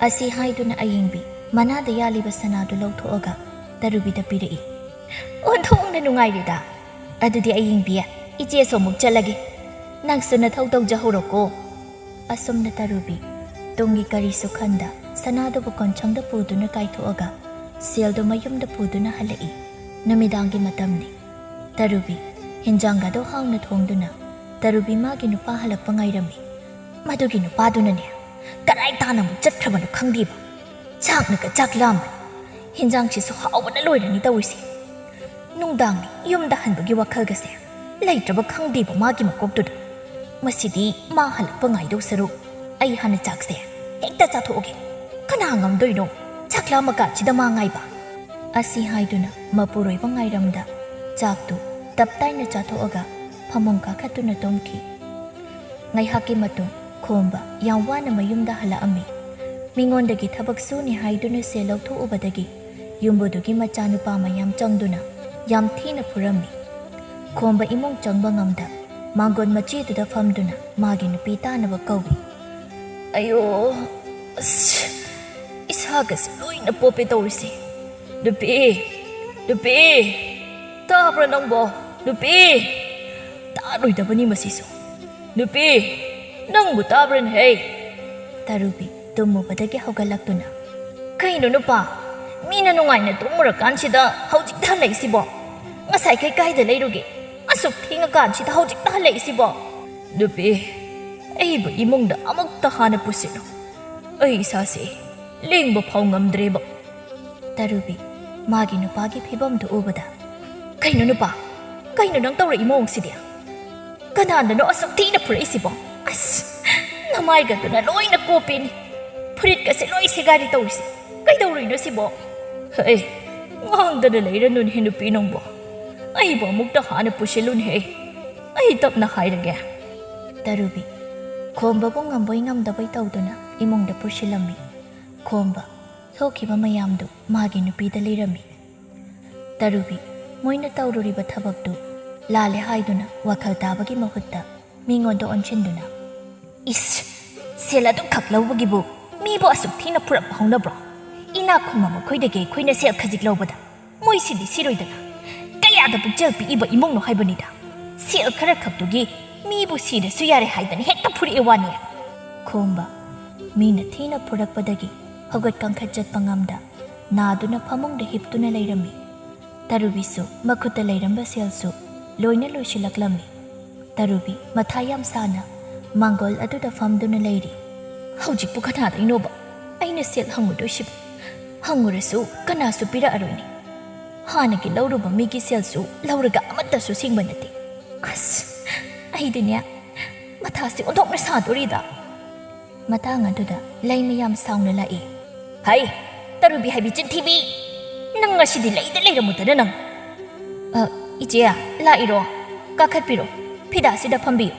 ꯑꯁꯤ ꯍꯥꯏꯗꯨꯅ ꯑꯌꯤꯡꯕꯤ ꯃꯅꯥꯗ ꯌꯥꯜꯂꯤꯕ ꯁꯅꯥꯗꯨ ꯂꯧꯊꯣꯛꯑꯒ ꯇꯔꯨꯕꯤꯗ ꯄꯤꯔꯛꯏ꯫ "ꯑꯣꯟꯊꯣꯛꯅ ꯅꯨꯡꯉꯥꯏꯔꯦꯗ꯫ ꯑꯗꯨꯗꯤ ꯑꯌꯤꯡꯕꯤ, ꯏꯆꯦꯁꯨ ꯑꯃꯨꯛ ꯆꯠꯂꯒꯦ꯫ ꯅꯪꯁꯨ ꯅꯊꯧ ꯇꯧꯖꯍꯧꯔꯣꯀꯣ꯫" ꯑꯁꯨꯝꯅ ꯇꯔꯨꯕꯤ ꯇꯨꯡꯒꯤ ꯀꯔꯤꯁꯨ ꯈꯟꯗ ꯁꯅꯥꯗꯨꯕꯨ ꯀꯣꯟꯁꯪꯗ ꯄꯨꯗꯨꯅ ꯀꯥꯏꯊꯣꯛꯑꯒ ꯁꯦꯜꯗꯨ ꯃꯌꯨꯝꯗ ꯄꯨꯗꯨꯅ ꯍꯜꯂꯛꯏ꯫ ꯅꯨꯃꯤꯗꯥꯡꯒꯤ ꯃꯇꯝꯅꯤ꯫ ꯇꯔꯨꯕꯤ ꯍꯤꯟꯖꯥꯡꯒꯗꯣ ꯍꯥꯎꯅ ꯊꯣꯡꯗꯨꯅ ꯇꯔꯨꯕꯤ ꯃꯥꯒꯤ ꯅꯨꯄꯥ ꯍꯜꯂꯛꯄ ꯉꯥꯏꯔꯝꯃꯤ꯫ ꯃꯗꯨꯒꯤ ꯅꯨꯄꯥꯗꯨꯅꯅꯦ, ꯀꯗꯥꯏ ꯇꯥꯅ ꯑꯃꯨꯛ ꯆꯠꯈ꯭ꯔꯕꯅꯣ ꯈꯪꯗꯦꯕ꯫ ꯆꯥꯛꯅꯒ ꯆꯥꯛ ꯂꯥꯝꯕꯅꯤ꯫ ꯍꯤꯟꯖꯥꯡꯁꯤꯁꯨ ꯍꯥꯎꯕꯅ ꯂꯣꯏꯔꯅꯤ ꯇꯧꯔꯤꯁꯦ꯫ ꯅꯨꯡꯗꯥꯡꯅꯤ, ꯌꯨꯝꯗ ꯍꯟꯕꯒꯤ ꯋꯥꯈꯜꯒꯁꯦ ꯂꯩꯇ꯭ꯔꯕ ꯈꯪꯗꯦꯕ ꯃꯥꯒꯤ ꯃꯀꯣꯛꯇꯨꯗ꯫ ꯃꯁꯤꯗꯤ ꯃꯥ ꯍꯜꯂꯛꯄ ꯉꯥꯏꯗꯧ ꯁꯔꯨꯛ ꯑꯩ ꯍꯥꯟꯅ ꯆꯥꯛꯁꯦ ꯍꯦꯛꯇ ꯆꯥꯊꯣꯛꯑꯒꯦ꯫ ꯀꯅꯥ ꯉꯝꯗꯣꯏꯅꯣ ꯆꯥꯛ ꯂꯥꯝꯃꯀꯥꯟꯁꯤꯗ ꯃꯥ ꯉꯥꯏꯕ? ꯑꯁꯤ ꯍꯥꯏꯗꯨꯅ ꯃꯄꯨꯔꯣꯏꯕ ꯉꯥꯏꯔꯝꯗ ꯆꯥꯛꯇꯨ ꯇꯞ ꯇꯥꯏꯅ ꯆꯥꯊꯣꯛꯑꯒ ꯐꯃꯨꯡ ꯀꯥꯈꯠꯇꯨꯅ ꯇꯨꯝꯈꯤ꯫ ꯉꯥꯏꯍꯥꯛꯀꯤ ꯃꯇꯨꯡ ꯈꯣꯝꯕ ꯌꯥꯝ ꯋꯥꯅ ꯃꯌꯨꯝꯗ ꯍꯜꯂꯛꯑꯝꯃꯤ꯫ ꯃꯤꯉꯣꯟꯗꯒꯤ ꯊꯕꯛ ꯁꯨꯅꯤ ꯍꯥꯏꯗꯨꯅ ꯁꯦꯜ ꯂꯧꯊꯣꯛꯎꯕꯗꯒꯤ ꯌꯨꯝꯕꯨꯗꯨꯒꯤ ꯃꯆꯥꯅꯨꯄꯥ ꯃꯌꯥꯝ ꯆꯪꯗꯨꯅ ꯌꯥꯝ ꯊꯤꯅ ꯐꯨꯔꯝꯃꯤ꯫ ꯈꯣꯝꯕ ꯏꯃꯨꯡ ꯆꯪꯕ ꯉꯝꯗ ꯃꯥꯡꯒꯣꯟ ꯃꯆꯦꯗꯨꯗ ꯐꯝꯗꯨꯅ ꯃꯥꯒꯤ ꯅꯨꯄꯤ ꯇꯥꯅꯕ ꯀꯧꯏ꯫ "ꯑꯌꯣ, ꯑꯁ, ꯏꯁꯥꯒꯁꯦ ꯂꯣꯏꯅ ꯄꯣꯞꯄꯦ ꯇꯧꯔꯤꯁꯦ꯫ ꯅꯨꯄꯤ, ꯅꯨꯄꯤ, ꯇꯥꯕ꯭ꯔꯥ ꯅꯪꯕꯣ? ꯅꯨꯄꯤ, ꯇꯥꯔꯣꯏꯗꯕꯅꯤ ꯃꯁꯤꯁꯨ꯫ ꯅꯨꯄꯤ, ꯅꯪꯕꯨ ꯇꯥꯕ꯭ꯔꯅꯦꯍꯦ?" ꯇꯔꯨꯕꯤ ꯇꯨꯝꯃꯨꯕꯗꯒꯤ ꯍꯧꯒꯠꯂꯛꯇꯨꯅ, "ꯀꯩꯅꯣ ꯅꯨꯄꯥ, ꯃꯤꯅ ꯅꯨꯡꯉꯥꯏꯅ ꯇꯨꯝꯃꯨꯔꯀꯥꯟꯁꯤꯗ ꯍꯧꯖꯤꯛꯇ ꯍꯜꯂꯛꯏꯁꯤꯕꯣ? ꯉꯁꯥꯏꯈꯩ ꯀꯥꯏꯗ ꯂꯩꯔꯨꯒꯦ? ꯑꯁꯨꯛ ꯊꯦꯡꯉꯀꯥꯟꯁꯤꯗ ꯍꯧꯖꯤꯛꯇ ꯍꯜꯂꯛꯏꯁꯤꯕꯣ?" "ꯅꯨꯄꯤ, ꯑꯩꯕꯨ ꯏꯃꯨꯡꯗ ꯑꯃꯨꯛꯇ ꯍꯥꯟꯅ ꯄꯨꯁꯤꯜꯂꯨ꯫ ꯑꯩ ꯏꯁꯥꯁꯦ ꯂꯦꯡꯕ ꯐꯥꯎ ꯉꯝꯗ꯭ꯔꯦꯕ꯫" ꯇꯔꯨꯕꯤ ꯃꯥꯒꯤ ꯅꯨꯄꯥꯒꯤ ꯐꯤꯕꯝꯗꯨ ꯎꯕꯗ, "ꯀꯩꯅꯣ ꯅꯨꯄꯥ? ꯀꯩꯅꯣ ꯅꯪ ꯇꯧꯔꯛꯏ ꯃꯑꯣꯡꯁꯤꯗꯤ? ꯀꯅꯥꯅꯅꯣ ꯑꯁꯨꯛ ꯊꯤꯅ ꯐꯨꯔꯛꯏꯁꯤꯕꯣ? ꯑꯁ, ꯅꯃꯥꯏꯒꯗꯨꯅ ꯂꯣꯏꯅ ꯀꯣꯞꯄꯦꯅꯦ꯫ ꯐꯨꯔꯤꯠꯀꯁꯦ ꯂꯣꯏ ꯁꯦꯒꯥꯏꯔꯦ ꯇꯧꯔꯤꯁꯦ꯫ ꯀꯩꯗꯧꯔꯨꯏꯅꯣ ꯁꯤꯕꯣ?" "ꯍꯦ, ꯉꯥꯡꯗꯅ ꯂꯩꯔꯅꯨꯅꯦ ꯅꯨꯄꯤ ꯅꯪꯕꯣ꯫ ꯑꯩꯕꯨ ꯑꯃꯨꯛꯇ ꯍꯥꯟꯅ ꯄꯨꯁꯤꯜꯂꯨꯅꯦꯍꯦ꯫ ꯑꯩ ꯇꯞꯅ ꯍꯥꯏꯔꯒꯦ꯫" ꯇꯔꯨꯕꯤ ꯈꯣꯝꯕꯕꯨ ꯉꯝꯕꯣꯏ ꯉꯝꯗꯕꯣꯏ ꯇꯧꯗꯨꯅ ꯏꯃꯨꯡꯗ ꯄꯨꯁꯤꯜꯂꯝꯃꯤ꯫ ꯈꯣꯝꯕ ꯊꯣꯛꯈꯤꯕ ꯃꯌꯥꯝꯗꯨ ꯃꯥꯒꯤ ꯅꯨꯄꯤꯗ ꯂꯤꯔꯝꯃꯤ꯫ ꯇꯔꯨꯕꯤ ꯃꯣꯏꯅ ꯇꯧꯔꯨꯔꯤꯕ ꯊꯕꯛꯇꯨ ꯂꯥꯜꯂꯦ ꯍꯥꯏꯗꯨꯅ ꯋꯥꯈꯜ ꯇꯥꯕꯒꯤ ꯃꯍꯨꯠꯇ ꯃꯤꯉꯣꯟꯗ ꯑꯣꯟꯁꯤꯟꯗꯨꯅ, "ꯏꯁ, ꯁꯦꯜ ꯑꯗꯨꯈꯛ ꯂꯧꯕꯒꯤꯕꯨ ꯃꯤꯕꯨ ꯑꯁꯨꯛ ꯊꯤꯅ ꯐꯨꯔꯛꯄ ꯍꯧꯅꯕ꯭ꯔꯣ? ꯏꯅꯥꯛ ꯈꯨꯟꯕ ꯃꯈꯣꯏꯗꯒꯤ ꯑꯩꯈꯣꯏꯅ ꯁꯦꯜ ꯈꯖꯤꯛ ꯂꯧꯕꯗ ꯃꯣꯏꯁꯤꯗꯤ ꯁꯤꯔꯣꯏꯗꯅ꯫ ꯀꯌꯥꯗ ꯄꯨꯛꯆꯦꯜ ꯄꯤꯛꯏꯕ ꯏꯃꯨꯡꯅꯣ ꯍꯥꯏꯕꯅꯤꯗ꯫ ꯁꯦꯜ ꯈꯔ ꯈꯛꯇꯨꯒꯤ ꯃꯤꯕꯨ ꯁꯤꯔꯁꯨ ꯌꯥꯔꯦ ꯍꯥꯏꯗꯅ ꯍꯦꯛꯇ ꯐꯨꯔꯛꯑꯦ ꯋꯥꯅꯤ꯫" ꯈꯣꯝꯕ ꯃꯤꯅ ꯊꯤꯅ ꯐꯨꯔꯛꯄꯗꯒꯤ ꯍꯧꯒꯠ ꯀꯥꯡꯈꯠ ꯆꯠꯄ ꯉꯝꯗ ꯅꯥꯗꯨꯅ ꯐꯃꯨꯡꯗ ꯍꯤꯞꯇꯨꯅ ꯂꯩꯔꯝꯃꯤ꯫ ꯇꯔꯨꯕꯤꯁꯨ ꯃꯈꯨꯠꯇ ꯂꯩꯔꯝꯕ ꯁꯦꯜꯁꯨ ꯂꯣꯏꯅ ꯂꯣꯏꯁꯤꯜꯂꯛꯂꯝꯃꯤ꯫ ꯇꯔꯨꯕꯤ ꯃꯊꯥ ꯌꯥꯝ ꯁꯥꯅ ꯃꯥꯡꯒꯣꯜ ꯑꯗꯨꯗ ꯐꯝꯗꯨꯅ ꯂꯩꯔꯤ꯫ "ꯍꯧꯖꯤꯛꯄꯨ ꯀꯅꯥꯗꯩꯅꯣꯕ ꯑꯩꯅ ꯁꯦꯜ ꯍꯪꯉꯨꯗꯣꯏꯁꯤꯕꯨ? ꯍꯪꯉꯨꯔꯁꯨ ꯀꯅꯥꯁꯨ ꯄꯤꯔꯛꯑꯔꯣꯏꯅꯦ꯫ ꯍꯥꯟꯅꯒꯤ ꯂꯧꯔꯨꯕ ꯃꯤꯒꯤ ꯁꯦꯜꯁꯨ ꯂꯧꯔꯒ ꯑꯃꯠꯇꯁꯨ ꯁꯤꯡꯕ ꯅꯠꯇꯦ꯫ ꯑꯁ, ꯑꯩꯗꯤꯅꯦ, ꯃꯊꯥꯁꯦ ꯑꯣꯟꯊꯣꯛꯅ ꯁꯥꯗꯣꯔꯤꯗ꯫" ꯃꯇꯥꯡ ꯑꯗꯨꯗ ꯂꯩꯃ ꯌꯥꯝ ꯁꯥꯎꯅ ꯂꯥꯛꯏ꯫ "ꯍꯩ, ꯇꯔꯨꯕꯤ ꯍꯥꯏꯕꯤ ꯆꯤꯟꯊꯤꯕꯤ! ꯅꯪ ꯉꯁꯤꯗꯤ ꯂꯩꯗ ꯂꯩꯔꯝꯃꯨꯗꯅ ꯅꯪ!" "ꯑ, ꯏꯆꯦ, ꯂꯥꯛꯏꯔꯣ? ꯀꯥꯈꯠꯄꯤꯔꯣ, ꯐꯤꯗꯥꯁꯤꯗ ꯐꯝꯕꯤꯌꯨ꯫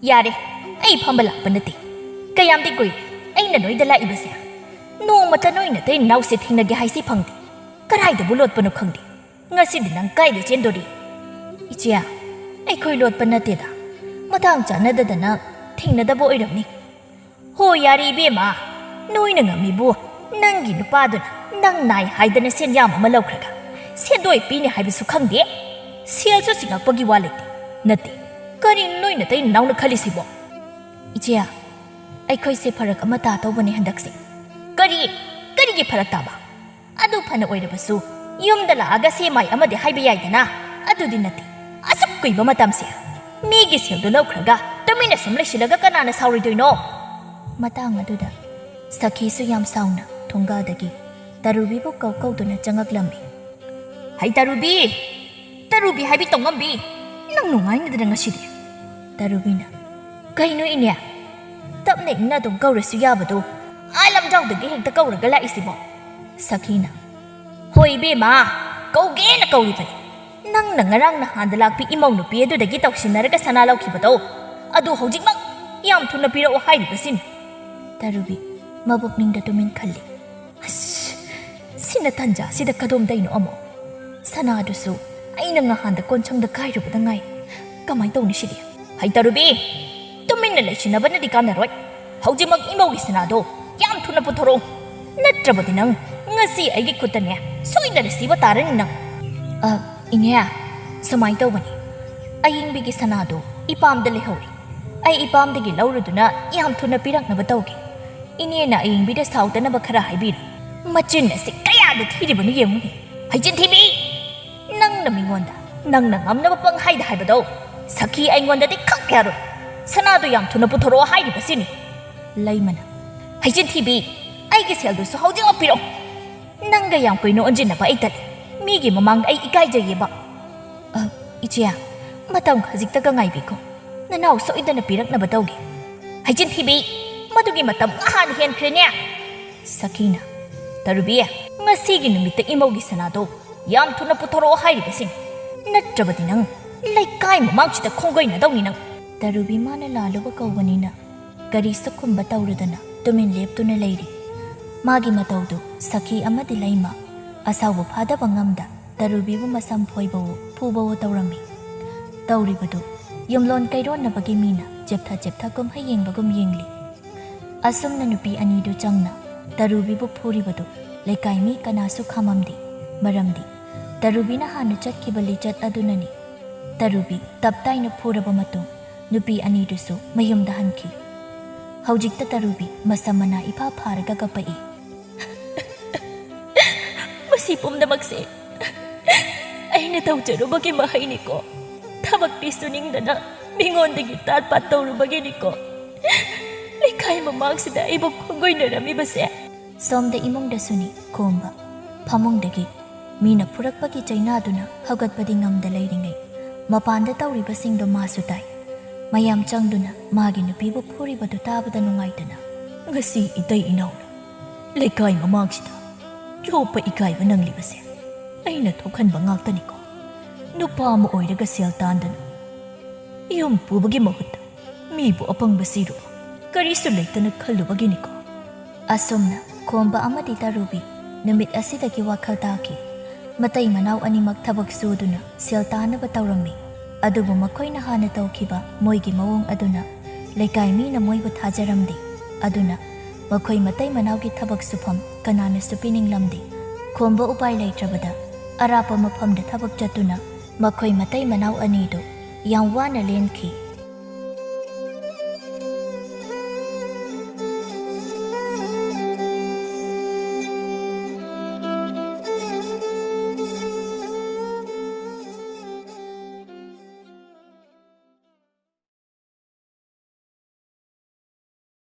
ꯌꯥꯔꯦ, ꯑꯩ ꯐꯝꯕ ꯂꯥꯛꯄ ꯅꯠꯇꯦ꯫ ꯀꯌꯥꯝꯗꯤ ꯀꯨꯏꯔꯦ ꯑꯩꯅ ꯅꯣꯏꯗ ꯂꯥꯛꯏꯕꯁꯦ? ꯅꯣꯡꯃꯇ ꯅꯣꯏ ꯅꯇꯩ ꯅꯅꯥꯎꯁꯦ ꯊꯦꯡꯅꯒꯦ ꯍꯥꯏꯁꯤ ꯐꯪꯗꯦ꯫ ꯀꯗꯥꯏꯗꯕꯨ ꯂꯣꯠꯄꯅꯣ ꯈꯪꯗꯦ꯫ ꯉꯁꯤꯗꯤ ꯅꯪ ꯀꯥꯏꯗ ꯆꯦꯟꯗꯣꯔꯤ? ꯏꯆꯦ, ꯑꯩꯈꯣꯏ ꯂꯣꯠꯄ ꯅꯠꯇꯦꯗ, ꯃꯇꯥꯡ ꯆꯥꯅꯗꯗꯅ ꯊꯦꯡꯅꯗꯕ ꯑꯣꯏꯔꯝꯅꯤ꯫ ꯍꯣ, ꯌꯥꯔꯦ ꯏꯕꯦꯝꯃ, ꯅꯣꯏꯅ ꯉꯝꯃꯤꯕꯨ꯫ ꯅꯪꯒꯤ ꯅꯨꯄꯥꯗꯨꯅ ꯅꯪ ꯅꯥꯏ ꯍꯥꯏꯗꯅ ꯁꯦꯟ ꯌꯥꯝ ꯑꯃ ꯂꯧꯈ꯭ꯔꯒ ꯁꯦꯟꯗꯣꯏ ꯄꯤꯅꯤ ꯍꯥꯏꯕꯁꯨ ꯈꯪꯗꯦ꯫ ꯁꯦꯜꯁꯨ ꯁꯤꯡꯉꯛꯄꯒꯤ ꯋꯥ ꯂꯩꯇꯦ꯫ ꯅꯠꯇꯦ, ꯀꯔꯤꯅꯣ ꯅꯣꯏ ꯅꯇꯩ ꯅꯅꯥꯎꯅ ꯈꯜꯂꯤꯁꯤꯕꯣ? ꯏꯆꯦ, ꯑꯩꯈꯣꯏꯁꯦ ꯐꯔꯛ ꯑꯃ ꯇꯥꯗꯧꯕꯅꯦ ꯍꯟꯗꯛꯁꯦ꯫ ꯀꯔꯤ? ꯀꯔꯤꯒꯤ ꯐꯔꯛ ꯇꯥꯕ? ꯑꯗꯨ ꯐꯅ ꯑꯣꯏꯔꯕꯁꯨ, ꯌꯨꯝꯗ ꯂꯥꯛꯑꯒ ꯁꯦ ꯃꯥꯏ ꯑꯃꯗꯤ ꯍꯥꯏꯕ ꯌꯥꯏꯗꯅ꯫ ꯑꯗꯨꯗꯤ ꯅꯠꯇꯦ꯫ ꯑꯁꯨꯛ ꯀꯨꯏꯕ ꯃꯇꯝꯁꯦ ꯃꯤꯒꯤ ꯁꯦꯜꯗꯨ ꯂꯧꯈ꯭ꯔꯒ ꯇꯨꯃꯤꯟꯅ ꯁꯨꯝ ꯂꯩꯁꯤꯜꯂꯒ ꯀꯅꯥꯅ ꯁꯥꯎꯔꯣꯏꯗꯣꯏꯅꯣ? ꯃꯇꯥꯡ ꯑꯗꯨꯗ ꯁꯈꯤꯁꯨ ꯌꯥꯝ ꯁꯥꯎꯅ ꯊꯣꯡꯒꯥꯜꯗꯒꯤ ꯇꯔꯨꯕꯤꯕꯨ ꯀꯧ ꯀꯧꯗꯨꯅ ꯆꯪꯉꯛꯂꯝꯃꯤ꯫ "ꯍꯩ ꯇꯔꯨꯕꯤ! ꯇꯔꯨꯕꯤ ꯍꯥꯏꯕꯤ ꯇꯧꯉꯝꯕꯤ! ꯅꯪ ꯅꯨꯡꯉꯥꯏꯅꯗꯅ ꯉꯁꯤꯗꯤ!" ꯇꯔꯨꯕꯤꯅ, "ꯀꯩꯅꯣ ꯏꯅꯦ? ꯇꯞꯅ ꯏꯪꯅ ꯑꯗꯨꯝ ꯀꯧꯔꯁꯨ ꯌꯥꯕꯗꯣ, ꯑꯥ ꯂꯝꯖꯥꯎꯗꯒꯤ ꯍꯦꯛꯇ ꯀꯧꯔꯒ ꯂꯥꯛꯏꯁꯤꯕꯣ?" ꯁꯈꯤꯅ, "ꯍꯣꯏ ꯏꯕꯦꯝꯃ, ꯀꯧꯒꯦꯅ ꯀꯧꯔꯤꯕꯅꯤ꯫ ꯅꯪꯅ ꯉꯔꯥꯡ ꯅꯍꯥꯟꯗ ꯂꯥꯛꯄꯤ ꯏꯃꯧ ꯅꯨꯄꯤ ꯑꯗꯨꯗꯒꯤ ꯇꯧꯁꯤꯟꯅꯔꯒ ꯁꯅꯥ ꯂꯧꯈꯤꯕꯗꯣ, ꯑꯗꯨ ꯍꯧꯖꯤꯛꯃꯛ ꯌꯥꯝ ꯊꯨꯅ ꯄꯤꯔꯛꯑꯣ ꯍꯥꯏꯔꯤꯕꯁꯤꯅꯤ꯫" ꯇꯔꯨꯕꯤ ꯃꯕꯨꯛꯅꯤꯡꯗ ꯇꯨꯃꯤꯟ ꯈꯜꯂꯤ꯫ "ꯑꯁ, ꯁꯤꯅ ꯇꯟꯖꯥꯁꯤꯗ ꯀꯗꯣꯝꯗꯩꯅꯣ ꯑꯃꯨꯛ? ꯁꯅꯥꯗꯨꯁꯨ ꯑꯩꯅ ꯉꯍꯥꯟꯗ ꯀꯣꯟꯁꯪꯗ ꯀꯥꯏꯔꯨꯕꯗ ꯉꯥꯏ꯫ ꯀꯃꯥꯏ ꯇꯧꯅꯤ ꯁꯤꯗꯤ?" "ꯍꯩ ꯇꯔꯨꯕꯤ, ꯇꯨꯃꯤꯟꯅ ꯂꯩꯁꯤꯟꯅꯕꯅꯗꯤ ꯀꯥꯟꯅꯔꯣꯏ꯫ ꯍꯧꯖꯤꯛꯃꯛ ꯏꯃꯧꯒꯤ ꯁꯅꯥꯗꯣ ꯌꯥꯝ ꯊꯨꯅ ꯄꯨꯊꯣꯔꯛꯎ꯫ ꯅꯠꯇ꯭ꯔꯕꯗꯤ ꯅꯪ ꯉꯁꯤ ꯑꯩꯒꯤ ꯈꯨꯠꯇꯅꯦ ꯁꯣꯏꯗꯅ ꯁꯤꯕ ꯇꯥꯔꯅꯤ ꯅꯪ꯫" "ꯑ, ꯏꯅꯦ, ꯁꯨꯃꯥꯏ ꯇꯧꯕꯅꯤ꯫ ꯑꯌꯤꯡꯕꯤꯒꯤ ꯁꯅꯥꯗꯣ ꯏꯄꯥꯝꯗ ꯂꯩꯍꯧꯔꯦ꯫ ꯑꯩ ꯏꯄꯥꯝꯗꯒꯤ ꯂꯧꯔꯨꯗꯨꯅ ꯌꯥꯝ ꯊꯨꯅ ꯄꯤꯔꯛꯅꯕ ꯇꯧꯒꯦ꯫ ꯏꯅꯦꯅ ꯑꯌꯤꯡꯕꯤꯗ ꯁꯥꯎꯗꯅꯕ ꯈꯔ ꯍꯥꯏꯕꯤꯔꯣ꯫" "ꯃꯆꯤꯟ ꯑꯁꯤ ꯀꯌꯥꯗ ꯊꯤꯔꯤꯕꯅꯣ ꯌꯦꯡꯉꯨꯅꯦ꯫ ꯍꯩꯆꯤꯟ ꯊꯤꯕꯤ! ꯅꯪꯅ ꯃꯤꯉꯣꯟꯗ ꯅꯪꯅ ꯉꯝꯅꯕ ꯄꯪꯍꯥꯏꯗ ꯍꯥꯏꯕꯗꯣ, ꯁꯈꯤ ꯑꯩꯉꯣꯟꯗꯗꯤ ꯈꯛ ꯌꯥꯔꯣꯏ꯫ ꯁꯅꯥꯗꯣ ꯌꯥꯝ ꯊꯨꯅ ꯄꯨꯊꯣꯔꯛꯑꯣ ꯍꯥꯏꯔꯤꯕꯁꯤꯅꯤ꯫" ꯂꯩꯃꯅ, "ꯍꯩꯆꯤꯟ ꯊꯤꯕꯤ! ꯑꯩꯒꯤ ꯁꯦꯜꯗꯨꯁꯨ ꯍꯧꯖꯤꯛꯃꯛ ꯄꯤꯔꯛꯑꯣ꯫ ꯅꯪꯒ ꯌꯥꯝ ꯀꯨꯏꯅ ꯑꯣꯟꯁꯤꯟꯅꯕ ꯑꯩ ꯇꯜꯂꯤ꯫ ꯃꯤꯒꯤ ꯃꯃꯥꯡꯗ ꯑꯩ ꯏꯀꯥꯏꯖꯩꯌꯦꯕ꯫" "ꯑ, ꯏꯆꯦ, ꯃꯇꯝ ꯈꯖꯤꯛꯇꯒ ꯉꯥꯏꯕꯤꯈꯣ꯫ ꯅꯅꯥꯎ ꯁꯣꯏꯗꯅ ꯄꯤꯔꯛꯅꯕ ꯇꯧꯒꯦ꯫" "ꯍꯩꯆꯤꯟ ꯊꯤꯕꯤ! ꯃꯗꯨꯒꯤ ꯃꯇꯝ ꯉꯍꯥꯟ ꯍꯦꯟꯈ꯭ꯔꯦꯅꯦ꯫" ꯁꯈꯤꯅ, "ꯇꯔꯨꯕꯤ, ꯉꯁꯤꯒꯤ ꯅꯨꯃꯤꯠꯇ ꯏꯃꯧꯒꯤ ꯁꯅꯥꯗꯣ ꯌꯥꯝ ꯊꯨꯅ ꯄꯨꯊꯣꯔꯛꯑꯣ ꯍꯥꯏꯔꯤꯕꯁꯤꯅꯤ꯫" ꯅꯠꯇ꯭ꯔꯕꯗꯤ ꯅꯪ ꯂꯩꯀꯥꯏ ꯃꯃꯥꯡꯁꯤꯗ ꯈꯣꯡꯒꯣꯏꯅꯗꯧꯅꯤ ꯅꯪ꯫ ꯇꯔꯨꯕꯤ ꯃꯥꯅ ꯂꯥꯜꯂꯨꯕ ꯀꯧꯕꯅꯤꯅ ꯀꯔꯤꯁꯨ ꯈꯨꯝꯕ ꯇꯧꯔꯗꯅ ꯇꯨꯃꯤꯟ ꯂꯦꯞꯇꯨꯅ ꯂꯩꯔꯤ꯫ ꯃꯥꯒꯤ ꯃꯇꯧꯗꯨ ꯁꯈꯤ ꯑꯃꯗꯤ ꯂꯩꯃ ꯑꯁꯥꯎꯕ ꯐꯥꯗꯕ ꯉꯝꯗ ꯇꯔꯨꯕꯤꯕꯨ ꯃꯁꯝ ꯐꯣꯏꯕꯋꯣ ꯐꯨꯕꯋꯣ ꯇꯧꯔꯝꯃꯤ꯫ ꯇꯧꯔꯤꯕꯗꯨ ꯌꯨꯝꯂꯣꯟ ꯀꯩꯔꯣꯟꯅꯕꯒꯤ ꯃꯤꯅ ꯆꯦꯞꯊ ꯆꯦꯞꯊ ꯀꯨꯝꯍꯩ ꯌꯦꯡꯕꯒꯨꯝ ꯌꯦꯡꯂꯤ꯫ ꯑꯁꯨꯝꯅ ꯅꯨꯄꯤ ꯑꯅꯤꯗꯨ ꯆꯪꯅ ꯇꯔꯨꯕꯤꯕꯨ ꯐꯨꯔꯤꯕꯗꯨ ꯂꯩꯀꯥꯏ ꯃꯤ ꯀꯅꯥꯁꯨ ꯈꯥꯝꯃꯝꯗꯦ꯫ ꯃꯔꯝꯗꯤ ꯇꯔꯨꯕꯤꯅ ꯍꯥꯟꯅ ꯆꯠꯈꯤꯕ ꯂꯤꯆꯠ ꯑꯗꯨꯅꯅꯤ꯫ ꯇꯔꯨꯕꯤ ꯇꯞꯇꯥꯏꯅ ꯐꯨꯔꯕ ꯃꯇꯨꯡ ꯅꯨꯄꯤ ꯑꯅꯤꯗꯨꯁꯨ ꯃꯌꯨꯝꯗ ꯍꯟꯈꯤ꯫ ꯍꯧꯖꯤꯛꯇ ꯇꯔꯨꯕꯤ ꯃꯁꯝ ꯃꯅꯥ ꯏꯐꯥ ꯐꯥꯔꯒ ꯀꯞꯄꯛꯏ꯫ "ꯃꯁꯤ ꯄꯨꯝꯅꯃꯛꯁꯦ ꯑꯩꯅ ꯇꯧꯖꯔꯨꯕꯒꯤ ꯃꯍꯩꯅꯤꯀꯣ꯫ ꯊꯕꯛꯇꯤ ꯁꯨꯅꯤꯡꯗꯅ ꯃꯤꯉꯣꯟꯗꯒꯤ ꯇꯥꯠ ꯄꯥꯠ ꯇꯧꯔꯨꯕꯒꯤꯅꯤꯀꯣ꯫ ꯂꯩꯀꯥꯏ ꯃꯃꯥꯡꯁꯤꯗ ꯑꯩꯕꯨ ꯈꯣꯡꯒꯣꯏꯅꯔꯝꯃꯤꯕꯁꯦ꯫" ꯁꯣꯝꯗ ꯏꯃꯨꯡꯗꯁꯨꯅꯤ ꯈꯣꯝꯕ꯫ ꯐꯃꯨꯡꯗꯒꯤ ꯃꯤꯅ ꯐꯨꯔꯛꯄꯒꯤ ꯆꯩꯅꯥꯗꯨꯅ ꯍꯧꯒꯠꯄꯗꯤ ꯉꯝꯗ ꯂꯩꯔꯤꯉꯩ, ꯃꯄꯥꯟꯗ ꯇꯧꯔꯤꯕꯁꯤꯡꯗꯣ ꯃꯥꯁꯨ ꯇꯥꯏ꯫ ꯃꯌꯥꯝ ꯆꯪꯗꯨꯅ ꯃꯥꯒꯤ ꯅꯨꯄꯤꯕꯨ ꯐꯨꯔꯤꯕꯗꯨ ꯇꯥꯕꯗ ꯅꯨꯡꯉꯥꯏꯇꯅ, "ꯉꯁꯤ ꯏꯇꯩ ꯏꯅꯥꯎꯅ ꯂꯩꯀꯥꯏ ꯃꯃꯥꯡꯁꯤꯗ ꯆꯣꯞꯄ ꯏꯀꯥꯏꯕ ꯅꯪꯂꯤꯕꯁꯦ ꯑꯩꯅ ꯊꯣꯛꯍꯟꯕ ꯉꯥꯛꯇꯅꯤꯀꯣ꯫ ꯅꯨꯄꯥ ꯑꯃ ꯑꯣꯏꯔꯒ ꯁꯦꯜ ꯇꯥꯟꯗꯅ ꯌꯨꯝ ꯄꯨꯕꯒꯤ ꯃꯍꯨꯠꯇ ꯃꯤꯕꯨ ꯑꯄꯪꯕ ꯁꯤꯔꯨꯕ ꯀꯔꯤꯁꯨ ꯂꯩꯇꯅ ꯈꯜꯂꯨꯕꯒꯤꯅꯤꯀꯣ꯫" ꯑꯁꯨꯝꯅ ꯈꯣꯝꯕ ꯑꯃꯗꯤ ꯇꯔꯨꯕꯤ ꯅꯨꯃꯤꯠ ꯑꯁꯤꯗꯒꯤ ꯋꯥꯈꯜ ꯇꯥꯈꯤ꯫ ꯃꯇꯩ ꯃꯅꯥꯎ ꯑꯅꯤꯃꯛ ꯊꯕꯛ ꯁꯨꯗꯨꯅ ꯁꯦꯜ ꯇꯥꯅꯕ ꯇꯧꯔꯝꯃꯤ꯫ ꯑꯗꯨꯕꯨ ꯃꯈꯣꯏꯅ ꯍꯥꯟꯅ ꯇꯧꯈꯤꯕ ꯃꯣꯏꯒꯤ ꯃꯑꯣꯡ ꯑꯗꯨꯅ ꯂꯩꯀꯥꯏ ꯃꯤꯅ ꯃꯣꯏꯕꯨ ꯊꯥꯖꯔꯝꯗꯦ꯫ ꯑꯗꯨꯅ ꯃꯈꯣꯏ ꯃꯇꯩ ꯃꯅꯥꯎꯒꯤ ꯊꯕꯛ ꯁꯨꯐꯝ ꯀꯅꯥꯅꯁꯨ ꯄꯤꯅꯤꯡꯂꯝꯗꯦ꯫ ꯈꯣꯝꯕ ꯎꯄꯥꯏ ꯂꯩꯇ꯭ꯔꯕꯗ ꯑꯔꯥꯞꯄ ꯃꯐꯝꯗ ꯊꯕꯛ ꯆꯠꯇꯨꯅ ꯃꯈꯣꯏ ꯃꯇꯩ ꯃꯅꯥꯎ ꯑꯅꯤꯗꯨ ꯌꯥꯝ ꯋꯥꯅ ꯂꯦꯟꯈꯤ꯫